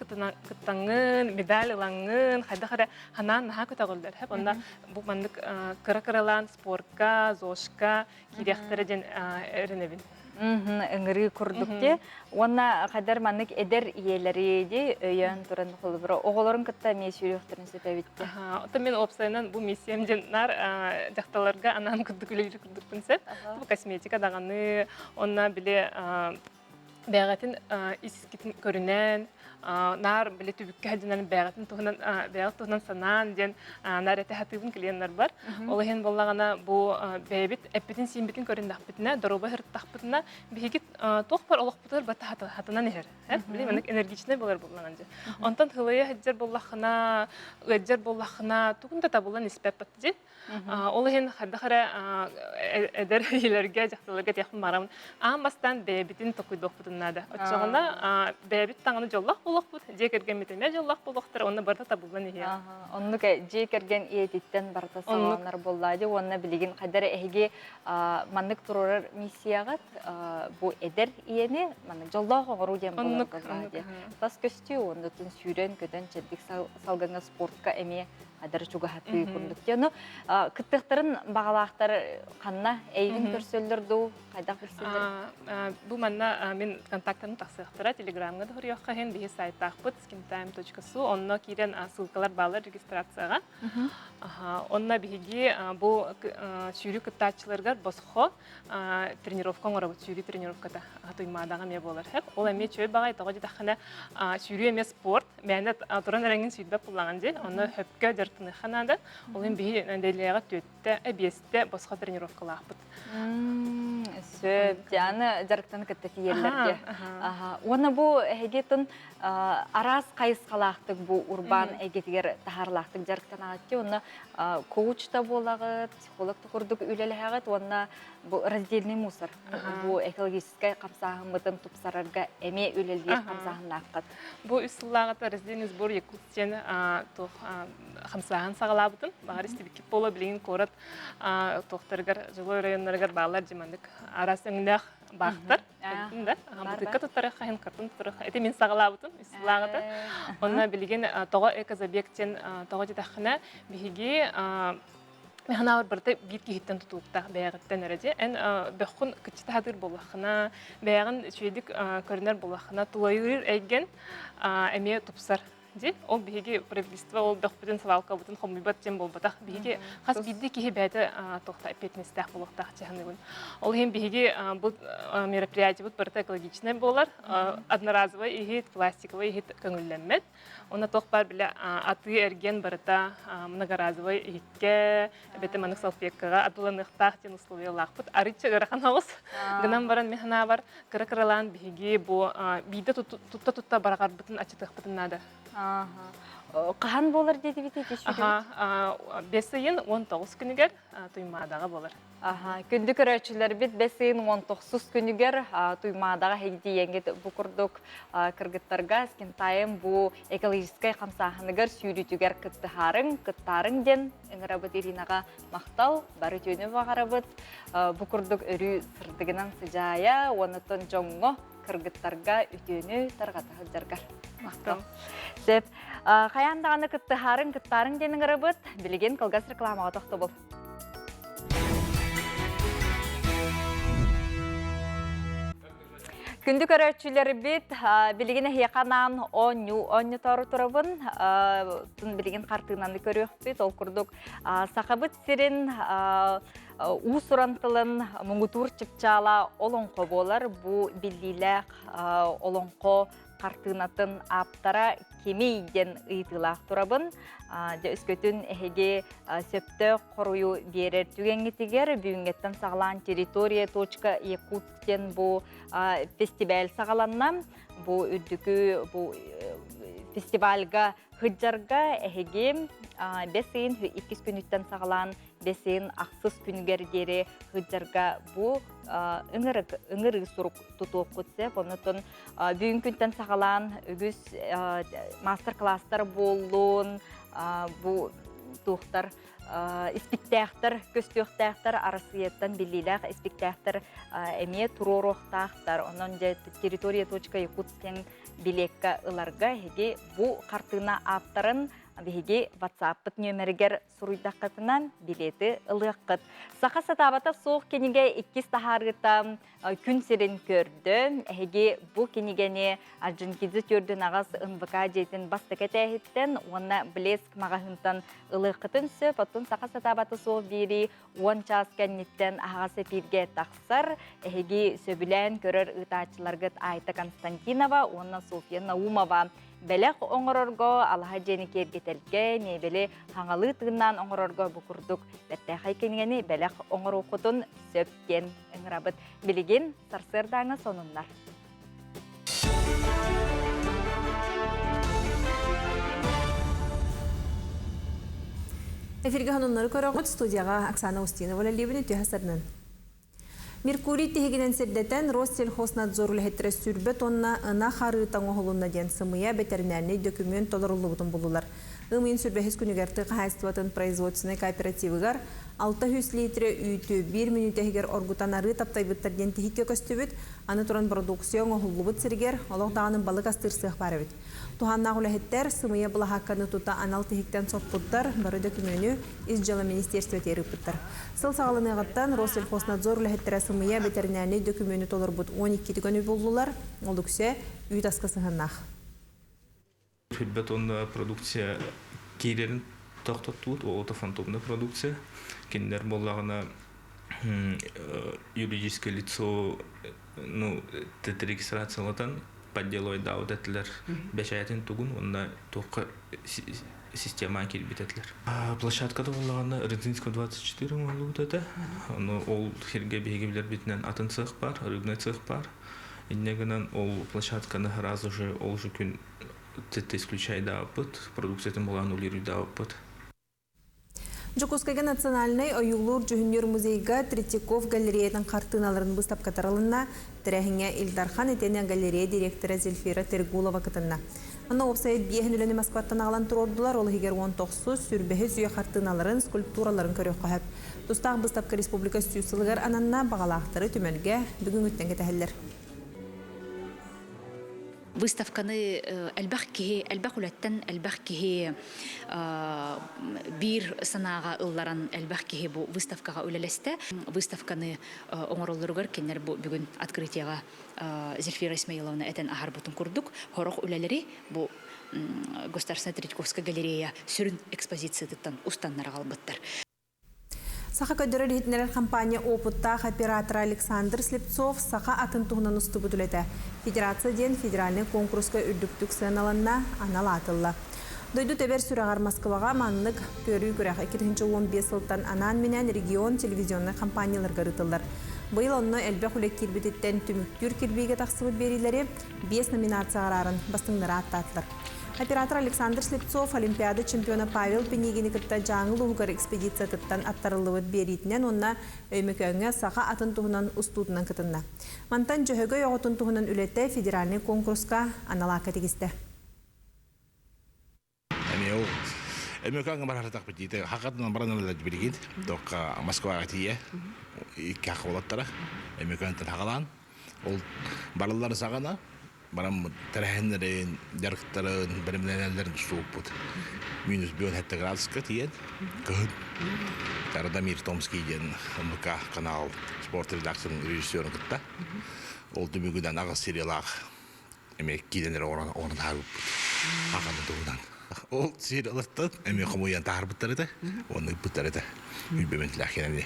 кыттаҥҥын, медаль ылаҥҥын, хайдах эрэ ханаан наһаа көтөҕүллэр. Онно бу маннык кыра-кыралаан спортка, ЗОЖка киириэхтэрэ диэн эрэнэбин. Ыҥырыы курдук дии. Уонна хайдар маннык эдэр ийэлэри дии өйөөн туран холобура оҕолорун кытта эмиэ сүүрүөхтэрин сөп эбит дии. Оттон мин уопсайынан бу миссиям диэн наар дьахталларга анаан курдук үлэлиир курдукпун сөп. Бу косметика даҕаны, онно били бэйэҕитин ис-искитин көрүнэн, наар били түбүккэ сылдьан бэйэҕитин туһунан бэйэҕит туһунан санаан диэн наар этэ сатыыбын клиеннарбар. Ол иһин буоллаҕына бу бэйэбит эппитин-сииммитин көрүннэхпитинэ, доруобай сырыттахпытына биһиги туох бар олохпутугар барыта хатанан иһэр. Били маннык энергичнэй буолар буоллаҕын дьэ. Онтон хылыйа сылдьар буоллаххына, ыалдьар буоллаххына, тугун да табыллан испэт дии. Ол иһин хайдах эрэ эдэр ийэлэргэ, дьахталларга этиэхпин баҕарабын. Аан бастаан бэйэбитин токуйдуохпутун наада. Оччоҕуна бэйэбит таҥаны дьоллоох буолуохпут, дьиэ кэргэммит эмиэ дьоллоох буолуохтара, уонна барыта табыллан иһиэ. Оннук дьиэ кэргэн ийэтиттэн барыта саҕаланар буоллаа дии уонна билигин хайда эрэ эһиги маннык туруорар миссияҕыт бу эдэр ийэни маннык дьоллоох оҥоруу диэн буолар буоллаа дии. Тас көстүү уонна сүүрэн-көтөн чэбдик салгыҥҥа спортка эмиэ адары чугаһатыы курдук дии. Ону кыттыахтарын баҕалаахтар ханна эйигин көрсөллөр дуу, хайдах билсэллэр? Бу манна мин контактарым тахсыахтара, телеграмҥа да хоруйуохха иһин биһи сайтаахпыт skintime.su онно киирэн ссылкалар бааллар регистрацияҕа. Онно биһиги бу сүүрүү кыттааччыларыгар босхо тренировка оҥоробут, сүүрүү тренировката Туймаадаҕа эмиэ буолар. Ол эмиэ үчүгэй баҕайы, тоҕо диэтэххинэ сүүрүү эмиэ спорт, мээнэ туран эрэҥҥин сүүрбэт буллаҕын дии, онно сөпкө дьарыктаныахха наада. Ол иһин биһи нэдиэлэҕэ түөртэ, биэстэ босхо тренировкалаахпыт. Сөп, аны дьарыктаны кытта тиийэллэр дии. Уонна бу эһиги тын араас хайысхалаахтык бу урбаан эйгэтигэр таһаарылаахтык дьарыктанаҕыт дии. Онно коуч да буолаҕыт, психолог да курдук үлэлэһэҕит уонна бу раздельный мусор бу экологическай хамсааһыммытын тупсарарга эмиэ үлэлиир хамсааһыннааххыт. Бу үс сыллааҕыта раздельный сбор Якут диэн туох хамсааһын саҕалаабытым. Баҕар истибиккит буолуо билигин куорат туохтарыгар жилой районнарыгар бааллар дьимандык араас өҥнөөх. баахтар. Да, бутыкка туттарыхха хин картон туттарыхха. Ити мин саҕалаабытым, исслааҕыта. Онно билигин тоҕо экозабег диэн тоҕо дитэххинэ биһиги Механаабар барыта биир киһиттэн тутулуктаах бэйэҕиттэн эрэ дии. Эн бөххүн кыччата сатыыр буоллаххына, бэйэҕин үчүгэйдик көрүнэр буоллаххына, тулайыыр эйгэн эмиэ тупсар дии. Ол биһиги правительство ол бөхпүтүн, свалкабытын хомуйбат диэн буолбатах. Биһиги хас биирдии киһи бэйэтэ туохта эппиэтинэстээх буолуохтаах дьаһаныгын. Ол иһин биһиги бу мероприятиебыт барыта экологичнай буолар. Одноразовый иһит, пластиковый иһит көҥүллэммэт. Онно туох баар бile атыы-эргиэн барыта многоразовый иһиккэ, эбэтэ маннык салфеткаҕа атыыланыахтаах диэн условиялаахпыт. Арыйча ыарахан оҕус. Гынан баран мин санаабар кыра-кыралаан биһиги бу биирдэ тутта-тутта бараҕарбытын аччатыахпытын наада. Хаһан буолар диэтибит Аха, бэс ыйын 19 күнүгэр Туймаадаҕа буолар. Күндү көрөөччүлэрбит бэс ыйын 19 күнүгэр Туймаадаҕа эһиги бу курдук кыргыттарга Скинтайм бу экологическай хамсааһыныгар сүүрүүтүгэр кыттыһаарыҥ, кыттаарыҥ диэн ыҥырабыт Иринаҕа махтал, бары үтүөнү баҕарабыт. Бу курдук өрүү сырдыгынан сыдьаайа, уоннаттан дьоҥҥо кыргыттарга үтүөнү тарҕата сылдьаргар. Махтал. Сөп. Хайаан даҕаны кыттыһаарыҥ, кыттаарыҥ диэн ыҥырабыт. Билигин кылгас рекламаҕа тохтобул. Күндү көрөөччүлэрбит, билигин эһиэхэ анаан оонньуу оонньотору турабын. Билигин хартыынаны көрүөхпүт. Ол курдук Сахабыт сирин уус-уран тылын муҥутуур чыпчаала олоҥхо буолар. Бу биллиилээх олоҥхо хартыынатын ааптара кимий диэн ыйытыылаах турабын. Дьэ өскөтүн эһиги сөптөөх хоруйу биэрэр түгэҥҥитигэр бүгүҥҥэттэн саҕалаан территория точка якутск диэн бу фестиваль саҕаланна. Бу үрдүкү бу фестивальга Хыдьарга эһиги бэс ыйын иккис күнүттэн саҕалаан бэс ыйын ахсыс күнүгэр диэри Хыдьарга бу ыҥырыы сурук тутуоххут сөп. Оннотон бүгүн күнтэн саҕалаан үгүс мастер-класстар буоллун, бу туохтар испиктээхтэр көстүөхтээхтэр, Арассыыйаттан биллиилээх испиктээхтэр эмиэ туруоруохтаахтар. Онон дьэ территория точка якутск билиэккэ ыларга эһиги бу хартыына ааптарын биһиги WhatsApp-пыт нүөмэригэр суруйдаххытынан билиэти ылыаххыт. Саха сатаабата суох кинигэ иккис таһаарыыта күн сирин көрдө. Эһиги бу кинигэни Орджоникидзе төрдүн аҕас НВК дьиэтин бастакы этээһиттэн уонна Блеск маҕаһыынтан ылыаххытын сөп. Оттон саха сатаабата суох биэрии 10 чаас кэнниттэн аһаҕас эпииргэ тахсар. Эһиги сөбүлээн көрөр ыытааччыларгыт Айта Константинова уонна Софья Наумова бэлэх оҥорорго, алаһа дьиэни киэргэтэргэ, миэбэли хаҥалыы тыыннаан оҥорорго бу курдук бэртээхэй кинигэни бэлэх оҥоруоххутун сөп диэн ыҥырабыт. Билигин сарсыардааҥы сонуннар. Эфиргэ сонуннары көрөҕүт студияҕа Оксана Устинова үлэлиибин үтүө сарынан. Меркурий тиһигинэн сирдэтэн Россельхознадзор үлэһиттэрэ сүүрбэ тонна ынах арыыта оҥоһулунна диэн сымыйа бэтэринээрнэй дөкүмүөн толоруллубутун буллулар. Ым ыйын сүрбэһис күнүгэр тыа хаһаайыстыбатын производственнай кооперативыгар 600 литрэ үүтү биир мүнүүтэ иһигэр оргутан арыы таптайбыттар диэн тиһиккэ көстүбүт. Аны туран бородууксуйа оҥоһуллубут сиригэр олох даҕаны балык астыыр сыах баар эбит. Туһааннаах үлэһиттэр сымыйа былаһаакканы тута анал тиһиктэн соппуттар, бары дөкүмүөнү Ис дьыала министиэристибэтигэр ыыппыттар. Сыл саҕаланыаҕыттан Россельхознадзор үлэһиттэрэ сымыйа бэтэринээрнэй дөкүмүөнү толорбут 12 түгэни буллулар, ол үксэ үүт аска сыһыаннаах. Билбэт уонна продукция киирэрин тохтоттубут, ол фантомная продукция. Кинилэр буоллаҕына юридическое лицо ну регистрациялатан подделойдаабыт этилэр бэчээтин тугун уонна туохха системаҕа киирбит этилэр. Площадката буоллаҕына Рыдзинского 24 оҥоһуллубут этэ. Ону ол сиргэ биһиги билэрбитинэн атын цех бар, рыбный цех бар. Инньэ гынан ол площадканы сразу же ол же күн исключайдаабыппыт, продукциятын булаан улируйдаабыппыт. Дьокуускайга национальнай ойуулуур-дьүһүннүүр музейга Третьяков галереятын хартыыналарын быыстапка таралынна. Тэрээһиҥҥэ Ил Дархан итиэннэ галерея директора Зельфира Тергулова кытынна. Манна уопсайа биэһин үлэни Москваттан аҕалан туруордулар, ол иһигэр 19 сүрбэһи сүйэ хартыыналарын, скульптураларын көрүөххэ сөп. Тустаах быыстапка республика 100 сылыгар ананна, баҕалаахтары түмэлгэ бүгүҥҥүттэн кэтэһэллэр. Выставканы элбэх киһи, элбэх үлэттэн элбэх киһи биир санааҕа ылларан элбэх киһи бу выставкаҕа үлэлэстэ. Выставканы оҥороллоругар кинилэр бу бүгүн открытиеҕа Зельфира Исмаиловна этэн аһарбытын курдук, сорох үлэлэри бу Государственная Третьяковская галерея сүрүн экспозициятыттан устаннар аҕалбыттар. Саха көрдөрөр-иһитиннэрэр компания опыттаах оператора Александр Слепцов саха атын туһунан устубут үлэтэ Федерация диэн федеральнай куонкуруска үрдүктүк сыаналанна, анал аатылла. Дойду тэбэр сүрэҕэр Москваҕа маннык көрүү күрэх 2015 сылтан анаан-минээн регион телевизионнай компанияларга ыытыллар. Быйыл онно элбэх үлэ киирбититтэн түмүктүүр кирбиигэ тахсыбыт биэриилэри биэс номинацияҕа арааран бастыҥнары ааттаатылар. Оператор Александр Слепцов Олимпиада чемпиона Павел Пинигини кытта Дьааҥы улууһугар экспедициятыттан аттарыллыбыт биэриитинэн уонна Өймөкөөҥҥө саха атын туһунан устуутунан кытынна. Мантан Дьөһөгөй оҕотун туһунан үлэтэ федеральнай куонкуруска анал аакка тигистэ. Эмиэ ол Өймөкөөҥҥө барарытахпыт диите хакатынан баран ылар билигин тоққа Москваҕа тиийэ икки хакка болаттара Өймөкөөнтөн хагалаан ол барылларын саҕана баран тэрээһиннэрин, дьарыктарын, бэлэмнэнэллэрин устубуппут. Минус 17 градуска тиийэн, кыһын Радомир Томский диэн МК канал спорт редакциятын режиссерун кытта ол түмүгүнэн аҕыс сериялаах эмиэ киирэн эрэ оҥорон таһаарбыппыт. Хаханы туһунан. Ол сериялартан эмиэ хомуйан таһаарбыттар этэ, уонна ыыппыттар этэ. Үйбэммит кэнэни.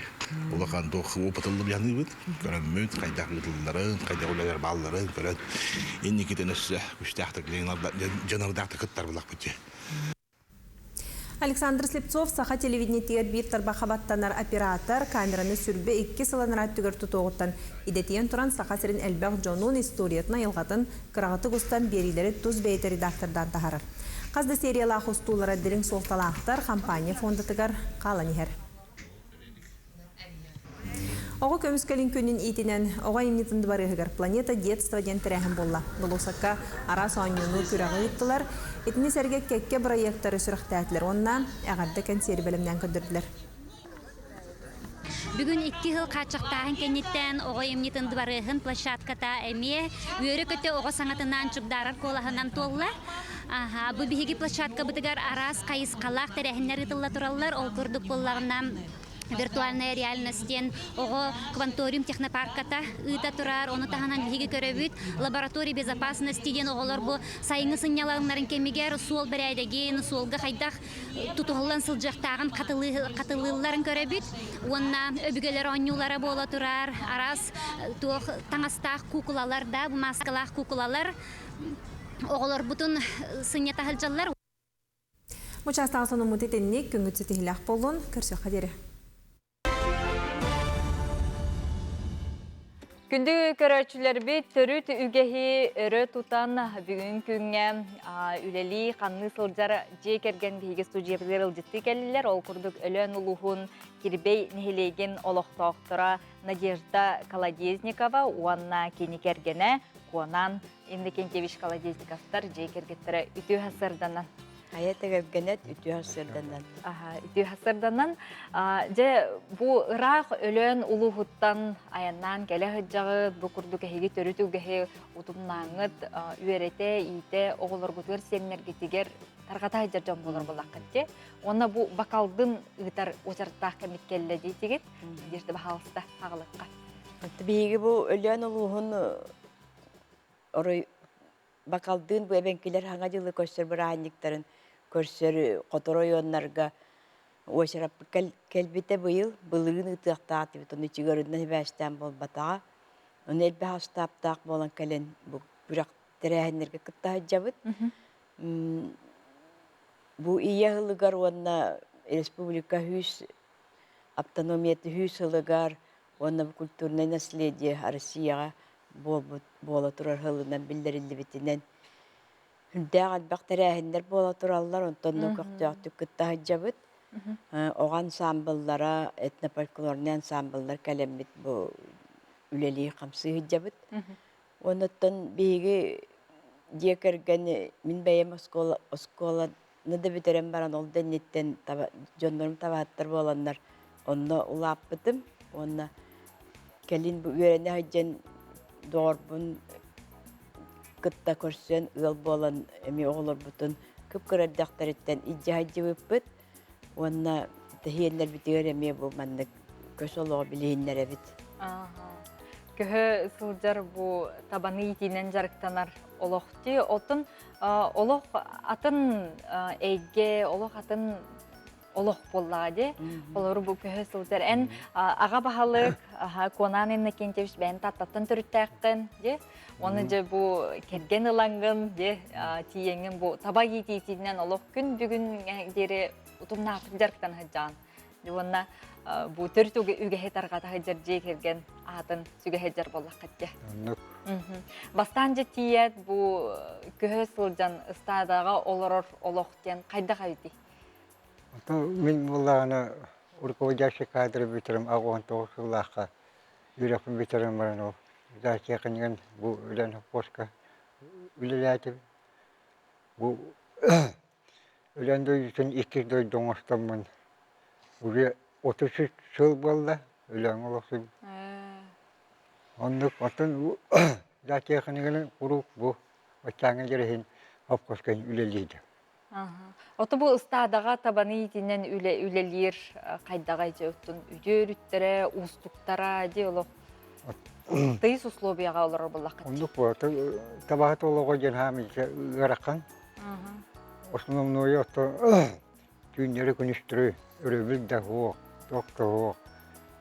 Улахан туох опытыллым яныыбыт, көрөммүт, хайдах ыытылларын, хайдах үлэлэр баалларын көрөн, инникитин өссө күстээхтик дьонордаахтык кыттар булахпыт. Александр Слепцов саха телевидениетигэр биир тарбахха баттанар оператор, камераны сүрбэ икки сыланар өттүгэр тутуоҕуттан идэтийэн туран Саха сирин элбэх дьонун историятын айылҕатын кыраҕытык устан биэриилэри тус бэйэтэ редактордаан таһаарар. Хас да сериялаах устуулара дириҥ суолталаахтар компания фондатыгар хаалан иһэр. Оҕо көмүскэлин күнүн иитинэн оҕо айымньытын дыбарыаһыгар «Планета детства» диэн тэрээһин буолла. Болуоссакка араас оонньууну күрэҕи ыыттылар, итини сэргэ кэккэ бырайыактары сүрэхтээтилэр уонна эҕэрдэ кэнсиэри бэлэмнээн көрдөрдүлэр. Бүгүн икки сыл хааччахтааһын кэнниттэн оҕо айымньытын дыбарыаһын площадката эмиэ үөрэ-көтө оҕо саҥатынаан чугдаарар куолаһынан туолла. Аха, бу биһиги площадкабытыгар араас хайысхалаах тэрээһиннэр ыытылла тураллар. Ол курдук буоллаҕына виртуальная реальность диэн оҕо кванториум технопарката ыыта турар. Ону таһынан биһиги көрөбүт лаборатория безопасности диэн оҕолор бу сайыҥҥы сынньалаҥнарын кэмигэр суол бэрээдэгин, суолга хайдах тутуһуллан сылдьыахтааҕын хатылыылларын көрөбүт. Уонна өбүгэлэр оонньуулара буола турар, араас туох таҥастаах куукулалар да, бу мааскалаах куукулалар оҕолорбутун сынньата сылдьаллар. Бу чаастаах сонуммут итинник күҥҥүт ситиһилээх буоллун, көрсүөххэ диэри. Күндү көрөөччүлэрбит төрүт үгэһи өрө тутан бүгүн күҥҥэ үлэлии ханныы сылдьар дьиэ кэргэн биһиги студиябытыгар ылдьыттыы кэллилэр. Ол курдук Өлөөн улууһун Кирбэй нэһилиэгин олохтоохторо Надежда Колодезникова уонна кини кэргэнэ Куонан Иннокентьевич Колодезниковтар дьиэ кэргэттэрэ үтүө сарсыарданан Хайа тэгэлгэнэт үтүө сарсыарданан. Аха, үтүө сарсыарданан. Дьэ, бу ыраах Өлөөн улууһуттан айаннаан кэлэ сылдьаҕыт, бу курдук эһиги төрүт үгэһи утумнааҥҥыт үөрэтэ, иитэ, оҕолоргутугар, сиэннэргитигэр тарҕата сылдьар дьон буолар буоллаххыт дии. Уонна бу бакалдын ыытар уочараттаах кэммит кэллэ диэтигит. Надежда, баһаалыста, аҕалыкка. Биһиги бу Өлөөн улууһун орой Бакалдыын бу эбэҥкилэр Саҥа дьылы көрсөр бырааһынньыктарын көрсөр хоту оройуоннарга уочараппыт кэлбитэ быйыл былырыын ыытыахтаах этибит ону ичигэринэн сибээстээн буолбатаҕа ону элбэх астааптаах буолан кэлэн бу күрэх тэрээһиннэргэ кытта сылдьабыт бу ийэ сылыгар уонна республика сүүс автономията сүүс сылыгар уонна бу культурное наследие Россияҕа буолбут буола турар сылынан биллэриллибитинэн сүрдээх элбэх тэрээһиннэр буола тураллар, онтон көхтөөхтүк кытта сылдьабыт. Оҕо ансаамбыллара, этнофольклорнай ансаамбыллар кэлэммит бу үлэлии-хамсыы сылдьабыт. Оннуттан биһиги дьиэ кэргэн мин бэйэм оскуола оскуоланы да бүтэрэн баран ол да инниттэн таба дьоннорум табаһыттар буоланнар онно улааппытым уонна кэлин бу үөрэнэ сылдьан доҕорбун кытта көрсөн ыал буолан эмиэ оҕолорбутун кып-кыра эрдэхтэриттэн илдьэ сылдьыбыппыт уонна тэһиэннэрбитигэр эмиэ бу маннык көс олоҕу билиһиннэрэбит. Көһө сылдьар бу табаны иитиинэн дьарыктанар олох дии. Оттон олох атын эйгэ, олох атын олох буоллаҕа дии. Олору бу көһө сылдьар. Эн аҕа баһылык Куонаан Иннокентьевич бэйэн Тааттаттан төрүттээххин дии. Уонна дьэ бу кэргэн ылаҥҥын дии тиийэҥҥин бу таба иитиитинэн олох күн бүгүн диэри утумнаахтык дьарыктана сылдьаҕын. Уонна бу төрүт үгэһи тарҕата сылдьар дьиэ кэргэн аатын сүгэ сылдьар буоллаххыт дии. Оннук. Бастаан дьэ тиийээт бу көһө сылдьан ыстаадаҕа олорор олох диэн хайдах эбитий? Оттон мин буоллаҕына руководящий кадры бүтэрим 89 сыллаахха үөрэхпин бүтэрэн баран ол дача бу үлэн совхозка үлэлээтим. Бу үлэн дойдутун иккис дойду оҥостоммун уже 33 сыл буолла үлэҥ олохсуйбут. Оннук оттон дача куруук бу оччааҥҥа дьэрэһин совхозка үлэлиирим. Ото бу ыстаадаҕа табаны иитинэн үлэ үлэлиир хайдаҕай дьэ оттон үтүө өрүттэрэ, уустуктара дии олох тыйыс условияҕа олорор буоллаххыт. Оннук буо табаһыт олоҕо диэн хаамый ыарахан. Основное ото түүннэри күнүстөрү өрөбүл да суох, туох да суох.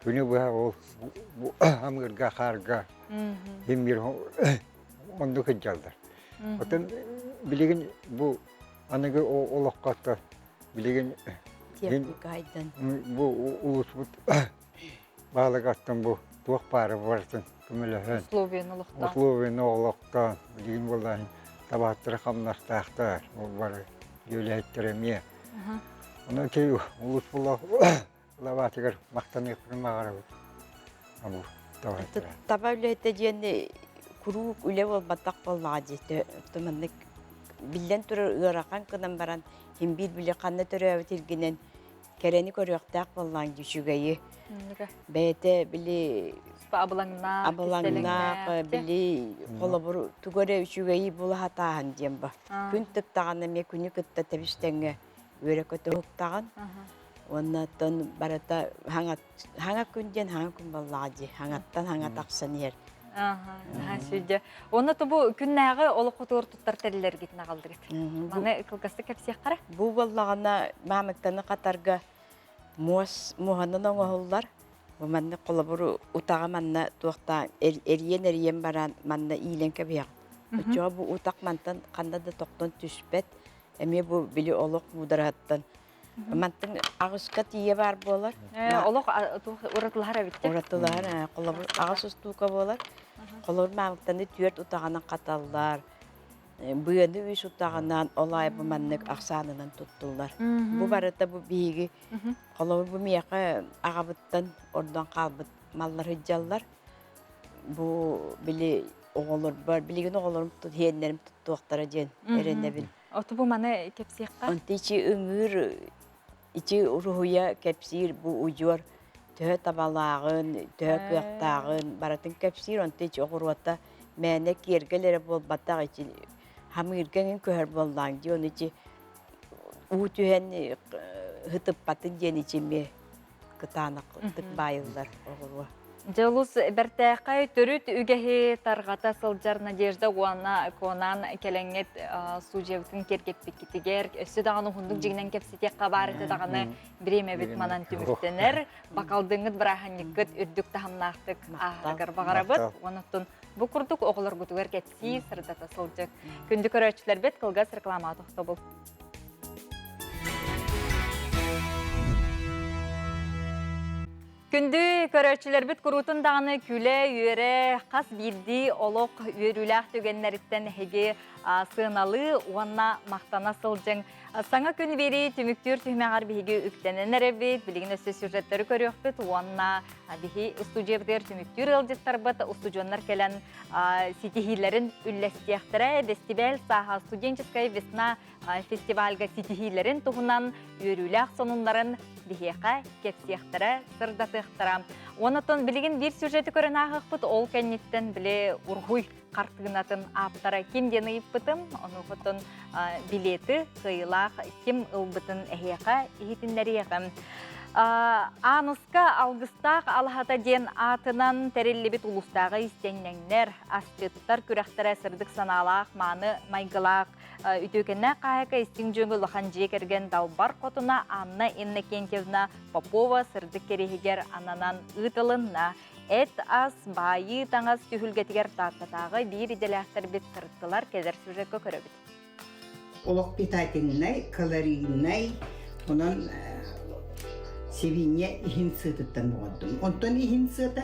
Күнү быһа ол амыырга, хаарга син биир оннук сылдьаллар. Оттон билигин бу аныгы олоххо билигин бу улууспут баһылыгаттан бу туох баара барытын көмөлөһөн условияны олохтоон условияны олохтоон билигин буоллаһын табааттара хамнастаахтар ол бары үлэһиттэр эмиэ онон ити улуус була лабаатыгар махтаныахпытын баҕарабыт амур таба үлэһитэ диэн куруук үлэ буолбатах буоллаҕа дии маннык биллэн турар ыарахан гынан баран ким биир били ханна төрөөбүт илгинэн кэрэни көрүөхтээх буоллаҕыҥ дии үчүгэйи бэйэтэ били абылаҥнаах абылаҥнаах били холобур тугу эрэ үчүгэйи була сатааһын диэн ба күн тыктаҕына эмиэ күнү кытта тэбис-тэҥҥэ үөрэ-көтө уһуктаҕын уонна оттон барыта хаҥа күн диэн хаҥа күн буоллаҕа дии хаҥаттан хаҥа тахсан иһэр Наһаа сүдэ. Уонна бу күннээҕи олоххутугар туттар тэриллэргитин аҕаллыгыт. Маны кылгастык кэпсиэххэ Бу буоллаҕына маамыктаны хатарга муос муоһанан оҥоһуллар. Бу манна холобур утаҕа манна туохтаан эрийэн-эрийэн баран манна иилэн кэбиһэҕин. Оччоҕо бу утах мантан ханна да тохтон түспэт. Эмиэ бу били олох муудараһыттан Мантан аҕыска тиийэ баар буолар. Олох уратылаһар эбит. Уратылаһар, холобур аҕыс устуука буолар. Холобур маамыктаны түөрт утаҕынан хаталлар. Быаны үс утаҕынан, ол аайы бу маннык ахсаанынан туттуллар. Бу барыта бу биһиги холобур бу миэхэ аҕабыттан ордон хаалбыт маллар сылдьаллар. Бу били оҕолорбор, билигин оҕолорум иһиэннэрим туттуохтара диэн эрэнэбин. Оту бу маны кэпсиэххэ? Онто ичи ыҥыыр, ичи уруһуйа кэпсиир бу удьуор төһө табалааҕын, төһө кыахтааҕын барытын кэпсиир. Онто ичи оҕуруота мээнэ киэргэл эрэ буолбатах ичи хамыырга эҥин көһөр буоллааҥ дии. Ону ичи уу түһэн һытыппатын диэн ичи эмиэ кытаанахтык баайыллар оҕуруо. Дьолус бэртээхэй төрүт үгэһи тарҕата сылдьар Надежда уонна Конан кэлэҥҥит судьябытын киэргэппиккитигэр өссө даҕаны уһуннук дьиҥинэн кэпсэтиэххэ баар этэ даҕаны бириэмэбит манан түмүктэнэр. Бакалдыҥҥыт бырааһынньыккыт үрдүк таһымнаахтык ааһарыгар баҕарабыт. Онон бу курдук оҕолоргутугар кэпсии сырдата сылдьыҥ. Күндү көрөөччүлэрбит кылгас рекламаҕа тохтобул. Күндү көрөөччүлэрбит куруутун даҕаны күлэ-үөрэ хас биирдии олох үөрүүлээх түгэннэриттэн эһиги сыаналыы уонна махтана сылдьыҥ. Саҥа күн биэрии түмүктүүр түһүмэҕэр биһиги үктэнэн эрэбит, билигин өссө сюжеттары көрүөхпүт уонна биһи устудьуйабытыгар түмүктүүр ыалдьыттарбыт устудьуоннар кэлэн ситиһиилэрин үллэстиэхтэрэ. Бэстибээл сааһа «Студенческая весна» фестивальга ситиһиилэрин туһунан үөрүүлээх сонуннарын биһиэхэ кэпсиэхтэрэ, сырдатыахтара. Уонна билигин биир сюжеты көрөн ааһыахпыт, ол кэнниттэн били уруһуй хартыынатын ааптара ким диэн ыйыппытым, онуоха билеты кыайыылаах ким ылбытын эһиэхэ иһитиннэриэҕим. Ааныска алгыстаах алаһата диэн аатынан тэриллибит улуустааҕы истэнньэҥнэр, асчыттар күрэхтэрэ сырдык санаалаах, мааны майгылаах үтүөкэннээх хаһаайка истиҥ дьүөҥҥэ улахан дьиэ кэргэн далбар хотуна Анна Иннокентьевна Попова сырдык кэриэһигэр ананан ыытылынна. Эт-ас, баайыы таҥас түһүлгэтигэр Тааттатааҕы биир идэлээхтэрбит сырыттылар, кэлэр сюжекка көрөбүт. Олох питательнай, калорийнай, онон сибиинньэ иһин сыатыттан оҥордум. Онтон иһин сыата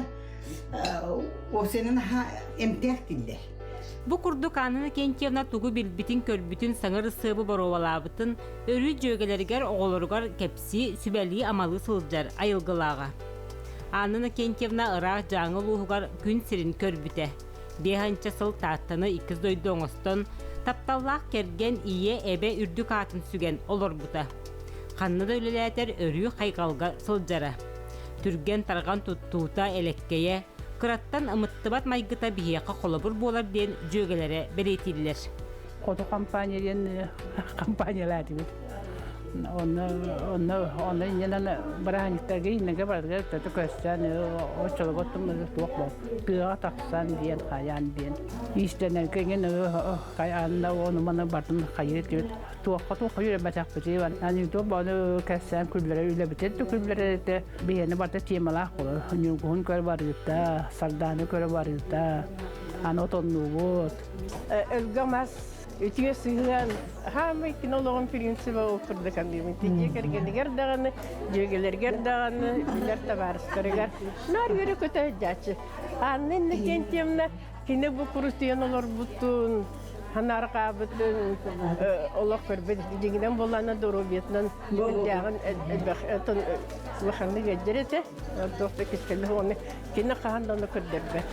осенин аха эмтээх дииллэр. Бу курдук Анна Иннокентьевна тугу билбитин-көрбүтүн, саҥа ырысыабы боруобалаабытын өрүү дьүөгэлэригэр, оҕолоругар кэпсии, сүбэлии-амалыы сылдьар айылгылааҕа. Анна Иннокентьевна ыраах Дьааҥы улууһугар күн сирин көрбүтэ. Биэһанча сыл Тааттаны иккис дойду оҥостон, тапталлаах кэргэн, ийэ, эбэ үрдүк аатын сүгэн олорбута. Ханна да үлэлээтэр өрүү хайҕалга сылдьара. Түргэн-тарҕан туттуута, элэккэйэ, кыраттан ымыттыбат майгыта биһиэхэ холобур буолар диэн дьүөгэлэрэ бэлиэтииллэр. Хоту компания диэн компаниялаатыбыт. Онно онно онно иннинэн бырааһынньыктарга иннинэ барытыгар төтө көстөн оччолорго туох бо тыаҕа тахсан диэн хайаан диэн иистэнэргэ иҥин анна ону маны бартын хайыы түбүт туохха туохха үөрэммэтэхпитий аны туох бону кэссээн күллэрэ үлэбитин да күллэрэ этэ биһиэни барыта темалаах болор ньургуһун көрө барыыта сардааны көрө барыыта аны отоннуубут Өлгөм мас үтүө сыһыан хаамай кини олоҕун принциба ол курдук саныыбын. Дьиэ кэргэнигэр даҕаны, дьүөгэлэригэр даҕаны, билэр табаарыстарыгар наар үөрэ-көтө сылдьааччы. Анна Иннокентьевна кини бу курутуйан олорбутун, ханаарҕаабытын олох көрбөт дьиҥинэн буоллаҕына доруобуйатынан элбэҕин элбэх улаханнык ыалдьар этэ. Туох да кистэлэ уонна кини хаһан да ону көрдөрбөт.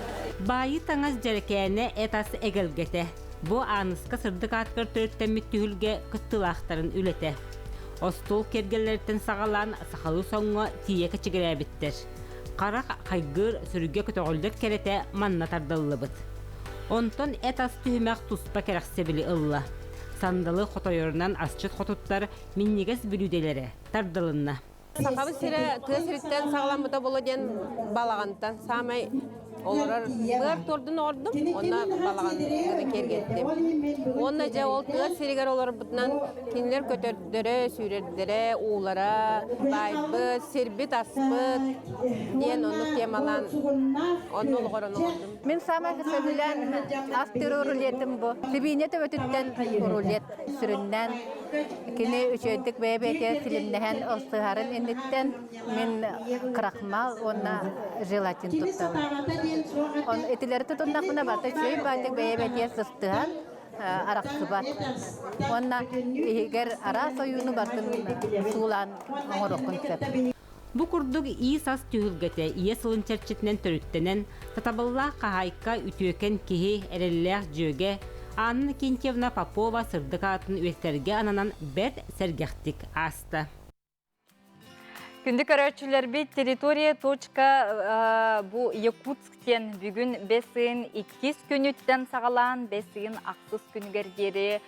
Баайыы таҥас дьэрэкээнэ эт-ас эгэлгэтэ. Бу Ааныска сырдык аатыгар төрүттэммит түһүлгэ кыттыылаахтарын үлэтэ. Остуол киэргэллэриттэн саҕалаан сахалыы соҥҥо тиийэ кэчигирээбиттэр. Харах хайгыыр, сүргэ көтөҕүллэр кэрэтэ манна тардыллыбыт. Онтон эт-ас түһүмэх туспа кэрэхсэбили ылла. Сандалы хотойорунан асчыт хотуттар минньигэс бүлүүдэлэрэ тардылынна. Сахабыт сирэ тыа сириттэн саҕаламмыта буолуо диэн балаҕантан саамай олорор быар туордун оҥордум уонна балаҕаны киэргэттим. Уонна дьэ ол тыа сиригэр олорбутунан кинилэр көтөрдөрө, сүүрэрдэрэ, уулара, баайбыт, сирбит-аспыт диэн оннук темалаан онно олоҕуран оҥордум. Мин саамай сөбүлээн астыыр рулетым бу. Сибиинньэ төбөтүттэн рулет сүрүннээн кини үчүгэйдик бэйэ-бэйэтигэр силимнэһэн ылсыһарын инниттэн мин крахмал уонна желатин туттабын. Он итилэри тутуннахпына барыта үчүгэй баайдык бэйэ-бэйэтигэр сыстыһан арахсыбат. Уонна иһигэр араас ойууну барытын суулаан оҥоруоххун сөп. Бу курдук иис-ас түһүлгэтэ ийэ сылын чэрчитинэн төрүттэнэн, сатабыллаах хаһаайка, үтүөкэн киһи, эрэллээх дьүөгэ Анна Иннокентьевна Попова сырдык аатын үөстэргэ ананан бэрт сэргэхтик ааста. Күндү көрөөччүлэрбит территория точка бу Якутск диэн бүгүн бэс ыйын иккис күнүттэн саҕалаан бэс ыйын ахсыс күнүгэр диэри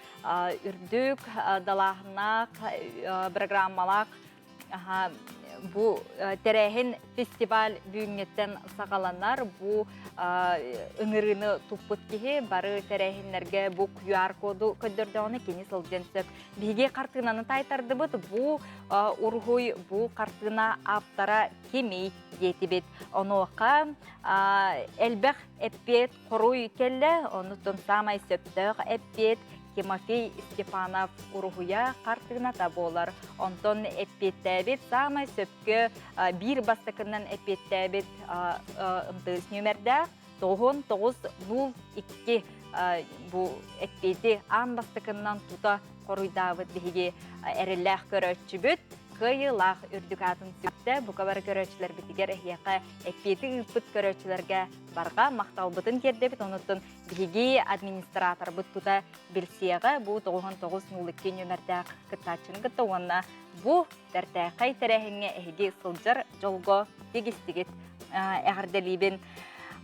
үрдүк далааһыннаах программалаах Бу тэрээһин фестиваль бүгүҥҥүттэн саҕаланар. Бу ыҥырыыны туппут киһи бары тэрээһиннэргэ бу QR-коду көрдөрдөҕүнэ кини сылдьан сөп. Биһиги хартыынаны таайтардыбыт. Бу уруһуй, бу хартыына ааптара кимий диэтибит. Онуоха элбэх эппиэт хоруй кэллэ. Онуттан саамай сөптөөх эппиэт Тимофей Степанов уруһуйа хартыыната буолар. Онтон эппиэттээбит саамай сөпкө биир бастакынан эппиэттээбит МТС нүөмэрдээх 9902 бу эппиэти аан бастакыннан тута хоруйдаабыт биһиги эрэллээх көрөөччүбүт кыайыылаах үрдүк аатын сүктэ. Бука бары көрөөччүлэрбитигэр эһиэхэ эппиэти ыыппыт көрөөччүлэргэ барҕа махталбытын тиэрдэбит. Онуттан биһиги администраторбыт тута билсиэҕэ бу 9902 нүөмэрдээх кыттааччыны кытта уонна бу бэртээхэй тэрээһиҥҥэ эһиги сылдьар дьолго тигистигит эҕэрдэлиибин.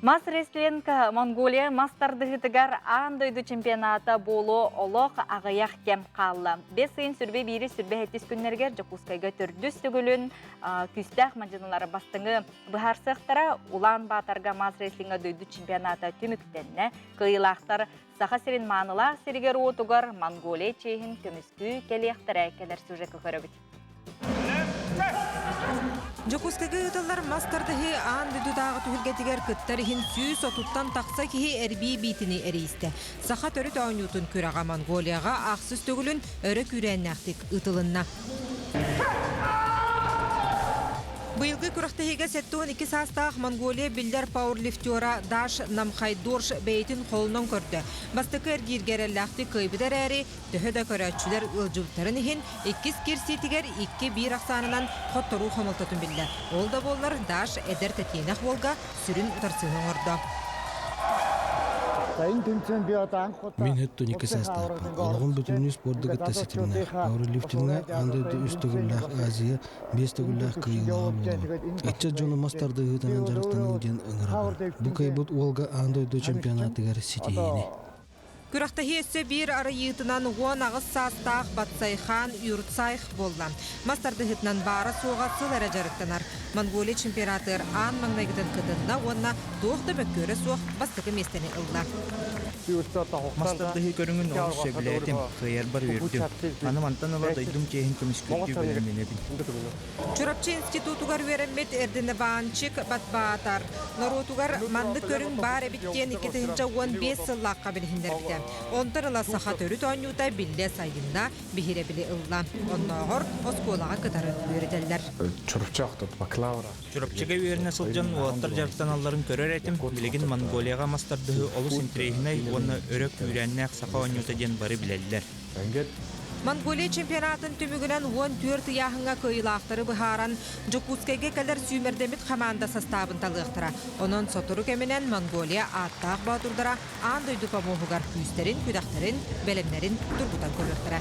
Мас рестлинг Монголия мас тардыһыытыгар аан дойду чемпионата буолуо олох аҕыйах кэм хаалла. Бэс ыйын сүрбэ биири сүрбэ сэттис күннэригэр Дьокуускайга төрдүс төгүлүн күүстээх мадьыналар бастыҥы быһаарсыахтара. Улаан Баатарга мас рестлинга дойду чемпионата түмүктэннэ. Кыайыылаахтар Саха сирин маанылаах сиригэр-уотугар Монголия чиэһин көмүскүү кэлиэхтэрэ кэлэр сюжекка көрөбүт. Дьокуускайга ыытыллар мас тардыһыы аан дойдутааҕы түһүлгэтигэр кыттар иһин 130-тан тахса киһи эрбии биитини эрийистэ. Саха төрүт оонньуутун күрэҕэ Монголияҕа ахсыс төгүлүн өрө күүрээннээхтик ыытылынна. Быйылгы күрэхтэһиигэ 72 саастаах Монголия биллэр пауэрлифтера Даш Намхайдорж бэйэтин холунан көрдө. Бастакы эргииргэ эрэллээхтик кыайбыта эрээри, төһө да көрөөччүлэр ыалдьыбыттарын иһин, иккис киирсиитигэр 2-1 ахсаанынан хотторуу хомолтотун биллэ. Ол да буоллар, Даш эдэр тэтиэнэх уолга сүрүн утарсыыны оҥордо. Мин өттөн икки саастаахпын. Олоҕум бүтүннүү спорду кытта ситимнээх. Пауэрлифтиҥҥэ аан дойду үс төгүллээх Азия биэс төгүллээх кыайыылааҕа буолабын. Ыччат дьону мас тардыһыытынан дьарыктаныҥ диэн ыҥырабын. Бу кыайбыт уолга аан дойду чемпионатыгар ситиһиини. Күрэхтэһии өссө биир арыйыытынан 18 саастаах Батсайхан Юрцайх буолла. Мас тардыһыытынан баара-суоҕа сыл эрэ дьарыктанар. Монголия чемпионатыгар аан маҥнайгытын кытынна уонна туох да мөккүөрэ суох бастакы миэстэни ылла. Мас тардыһыы көрүҥүн олус сөбүлээтим, кыайарбар үөрдүм. Аны мантан ыла дойдум чиэһин көмүскүүрдүү бэлэмнэнэбин. Чурапчы институтугар үөрэммит Эрдиневанчик Батбаатар норуотугар маннык көрүҥ баар эбит диэн 2015 сыллаахха билиһиннэрбитэ. Онтон ыла саха төрүт оонньуута биллэ сайынна, биһирэбили ылла. Оннооҕор оскуолаҕа кытары үөрэтэллэр. Чурапчыга үөрэнэ сылдьан уолаттар дьарыктаналларын көрөр этим. Билигин Монголияҕа мас тардыһыы олус интэриэһинэй уонна өрө күүрээннээх саха оонньуута диэн бары билэллэр. Монголия чемпионатын түмүгүнэн 14 ыйааһыҥҥа кыайыылаахтары быһааран, Дьокуускайга кэлэр сүүмэрдэммит хамаанда састаабын талыахтара. Онон сотору кэминэн Монголия ааттаах боотурдара аан дойду помоһугар күүстэрин-күдэхтэрин, бэлэмнэрин тургутан көрүөхтэрэ.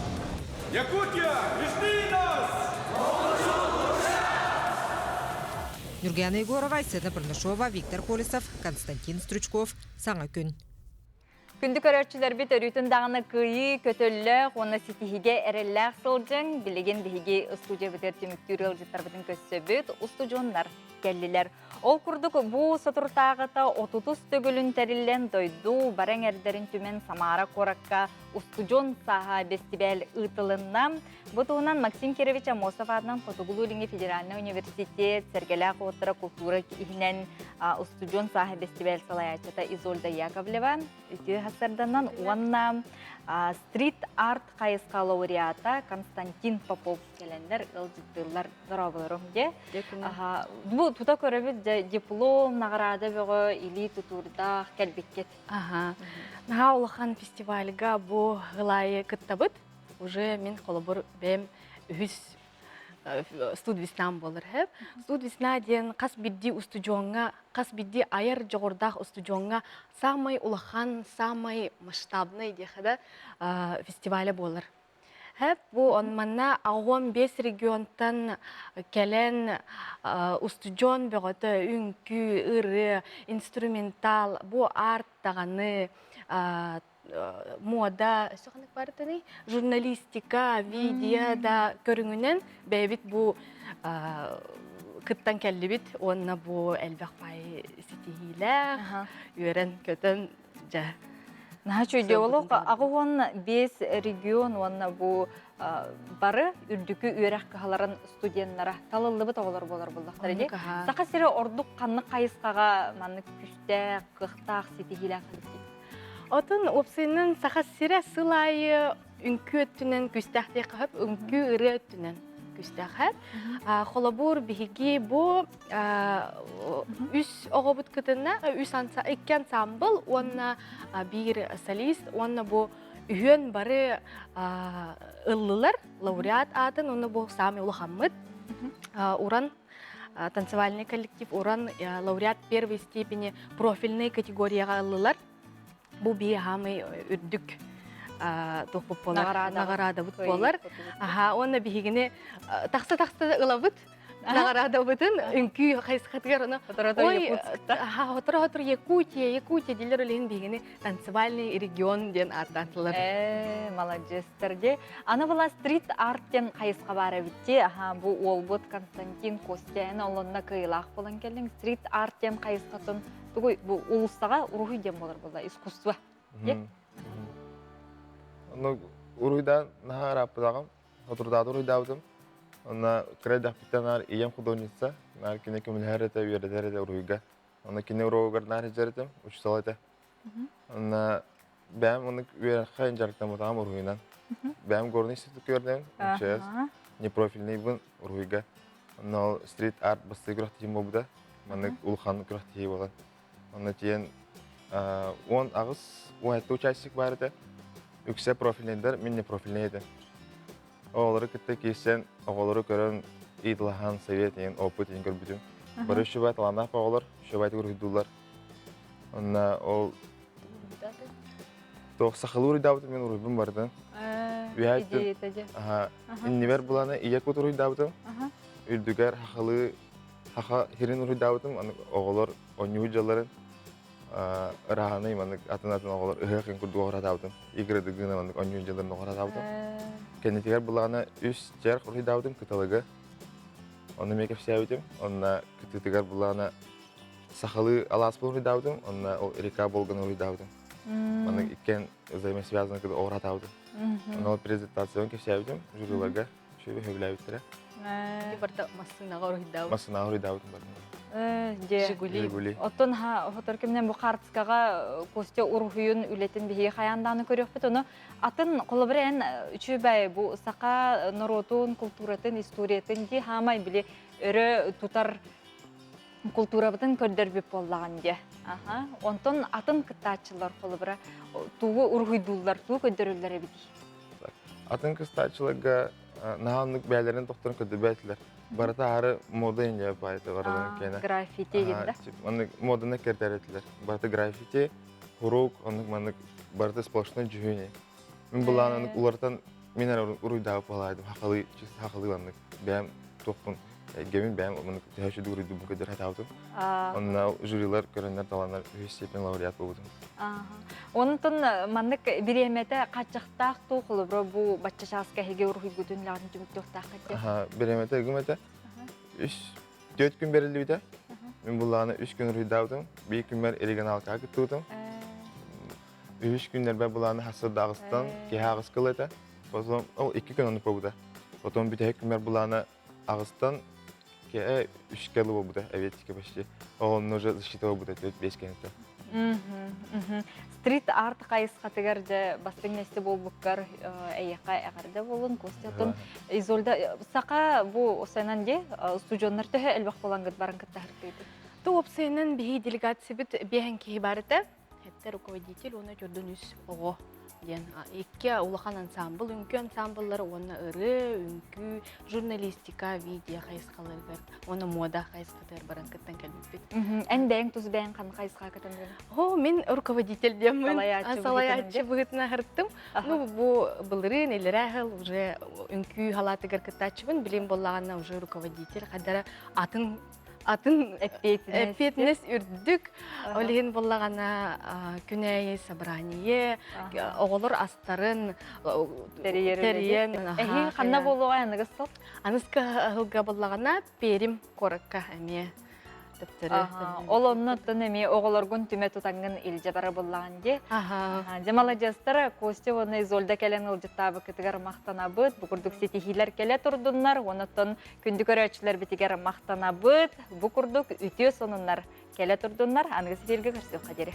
Якутия, жди нас! Нюргуяна Егорова, Айсена Бурнашова, Виктор Колесов, Константин Стручков. Саҥа күн. Күндү көрөөччүлэрбит өрүүтүн даҕаны кыайыы көтөллөөх уонна ситиһигэ эрэллээх сылдьыҥ. Билигин биһиги студиябытыгар түмүктүүр ыалдьыттарбытын көрсөбүт. Устудьуоннар кэллилэр. Ол курдук бу соторутааҕыта отутус төгүлүн тэриллэн дойду бары эҥэрдэрин түмэн Самара куоракка устудьуон сааһа бэстибээл ыытылынна. Бу туһунан Максим Кирович Аммосов аатынан Хотугулуу-Илиҥҥи федеральнай университет Сэргэлээх уоттара култуура иһинэн устудьуон сааһа бэстибээл салайааччыта Изольда Яковлева үтүө сарданан уонна стрит-арт хайысха лауреата Константин Попов кэлэннэр ыалдьыттыыллар дорооболорум дьэ. Бу тута көрөбүт дьэ диплом, наҕараада бөҕө илии тутуурдаах кэлбиккит. Аха. Наһаа улахан фестивальга бу ылайы кыттабыт. Уже мин холобур бэйэм үһүс студ веснам буолар хэп. Студ весна диэн хас бирдии устудьуоҥҥа, хас бирдии айар дьоҕурдаах устудьуоҥҥа самай улахан, самай масштабнай диэхэ да фестиваля буолар. Хэп бу он манна 85 регионтан кэлэн устудьуон бөҕөтө үҥкүү, ырыа, инструментал, бу арт даҕаны муода барытыный журналистика, видео да көрүҥүнэн бэйэбит бу кыттан кэллибит уонна бу элбэх пай ситиһиилээх үөрэн-көтөн дьэ Наһаа үчүгэй олох 85 регион уонна бу бары үрдүкү үөрэх кыһаларын студеннара талыллыбыт оҕолор буолар буоллахтара дии. Саха сирэ ордук ханнык хайысхаҕа маннык күүстээх, кыахтаах, ситиһиилээх эбит Отун уопсайынан Саха сирэ сыл аайы үҥкүү өттүнэн күүстээх диэххэ сөп, үҥкүү ырыа өттүнэн. Күстээхэ. Холобур, биһиги бу үс оҕобут кытынна, үс икки ансамбл уонна биир солист уонна бу үһүөн бары ыллылар лауреат аатын уонна бу саамай улахаммыт Уран танцевальный коллектив Уран лауреат первой степени профильной категорияға ыллылар. Бу бии хаамай үрдүк туохпут буолар, наҕараадабыт буолар. Аха, уонна биһигини тахса-тахса ылабыт наҕараадабытын үҥкүү хайысхатыгар ону ой хоторо-хоторо Якутия, Якутия дииллэр үлэһин биһигини танцевальный регион диэн ааттаатылар. Э, маладьыастар де. Аны была стрит арт диэн хайысха баар эбит дии. Аха, бу уолбут Константин Костян олонна кыайыылаах буолан кэллиҥ. Стрит арт диэн хайысхатын тугуй бу улуустаҕа уруһуй диэн буолар буолла искусство. Ну, уруйдаан наһаа ырааппытаҕым, отурдааты уруйдаабытым. Онно кыра эрдэхпиттэн наар ийэм художница, наар кини көмөлөһөр этэ, үөрэтэр этэ уруһуйга. Онно кини уруогугар наар сылдьар этим, учуутал этэ. Онно бэйэм оннук үөрэххэ дьарыктаммытаҕым уруһуйунан. Бэйэм горный институтка үөрэнэбин, МЧС, непрофильныйбын уруһуйга. Онно ол стрит арт бастакы күрэхтэһиим буолбута. Маннык улахан күрэхтэһии буолан. Онно тиийэн 18, 17 участник баар этэ. Үксэ профильныйдар, мин не профильный этим. Оҕолору кытта киирсэн, оҕолору көрөн, ыйыталаһан, совет иһин, опыт иһин көрбүтүм. Бары үчүгэй талааннаах оҕолор, үчүгэйдик уруһуйдууллар. Онно ол туох сахалыы уруйдаабытым мин уруйбун бардым. Үһэ иннибэр буланы ийэ кут уруйдаабытым. Үрдүгэр хахалыы хаха хирин уруйдаабытым. Аны оҕолор онньуу дьалларын ырааһынай маннык атын-атын оҕолор ыһыах курдук оҕоратаабытым. Игры дыгына маннык онньуу дьалларын оҕоратаабытым. Кэннитигэр булаана үс чэр уруйдаабытым кыталыгы. Онно эмиэ кэпсээбитим. Онно кытыытыгар булаана сахалыы алааспын уруйдаабытым, онно ол река Волганы уруйдаабытым. Маннык иккиэн взаимосвязаны кытта оҕуратаабытым. Онно ол презентацияны кэпсээбитим жюриларга, үчүгэй сөбүлээбиттэрэ. Барыта массыынаҕа уруйдаабыт. Массыынаҕа уруйдаабытым барыта. Дьэ, Жигули. Оттон хотор кэмнэн бу хаартыскаҕа Костя уруһуйун үлэтин биһиги хайаан даҕаны көрүөхпүт. Ону атын холобура эн үчүгэй бу саха норуотун култууратын, историятын дии хаамай били өрө тутар култуурабытын көрдөрбүт буоллаҕын дии. Аха. Онтон атын кыттааччылар холобура тугу уруһуйдууллар, тугу көрдөрөллөр эбитий? Атын кыстааччыларга наһаа оннук бэйэлэрин тохторун көрдөрбөтүлэр. Барыта аһары мода инде пайты барыларын кэнэ. Граффити диэн да? Оннук моданы кэрдэр этилэр. Барыта граффити, хурук, оннук маннык барыта сплошной дьүһүнэ. Мин былаан оннук уларытан мин эрэ уруйдаабыт буолаайдым. Хахалыы, чисто хахалыы оннук. Бэйэм туохпун Гэмин бэйэм маннык төһө үчүгэй уруйдуубун көрдөр хатаабытым. Онно жюрилар көрөннөр таланнар үһүс степень лауреат буолбутум. Онтон маннык бириэмэтэ хаччахтаах туу холобура бу бачча чааска эһиги уруһуйгутун лаҕын түмүктүөхтааххыт Аха, бириэмэтэ ыгым этэ. Үс, түөрт күн бэриллибитэ. Мин буллаҕына үс күн уруһуйдаабытым. Биир күммэр регионалкаҕа кыттыбытым. Үһүс күннэрбэр былааны хассырда аҕыстан киһи аҕыс кыл этэ. Потом, ол икки күн оннук буолбута. Потом бүтэһик күммэр былаана аҕыстан кэ үскэ ылы буолбута, эбиэттикэ почти. Онно уже защита буолбута төрт биэс кэнниттэн. Стрит арт хайысхатыгар дьэ бастыҥ миэстэ буолбуккар эйиэхэ эҕэрдэ буолун, Костя. Оттон Изольда саха бу осайынан дии устудьуоннар төһө элбэх буолангыт баран кыттаһыртыйдыт? Ту уопсайынан биһи делегациябыт биэһэн киһи бар этэ. Хэттэ руководитель уонна төрдүн үс оҕо диэн икки улахан ансамбл, үҥкүү ансамбллара уонна ырыа, үҥкүү, журналистика, видео хайысхаларыгар уонна мода хайысхатыгар баран кыттан кэлбиппит. Эн бэйэҥ тус бэйэҥ ханна хайысхаҕа кытын О, мин руководитель диэммин. Салайааччы быһыытынан аһырттым. Ну, бу былырыын илэрээ сыл уже үҥкүү халаатыгар кыттааччыбын. Билим буоллаҕына уже руководитель хадара атын атын эппиэтинэс үрдүк. Ол иһин буоллаҕына күнээйи собрание, оҕолор астарын тэрийэн. Эһиил ханна буолуоҕай аныгыс сыл? Аныска сылга буоллаҕына Пермь куоракка эмиэ төптөрү. Ол оннуттан эмиэ оҕолоргун түмэ тутаҥҥын илдьэ бара буллаҕын дии. Дьэ маладьыастар Костя уонна Изольда кэлэн ыалдьыттаабыккытыгар махтанабыт. Бу курдук ситиһиилэр кэлэ турдуннар. Онуттан Күндү көрөөччүлэрбитигэр махтанабыт. Бу курдук үтүө сонуннар кэлэ турдуннар. Аныгы эфиргэ көрсүөххэ диэри.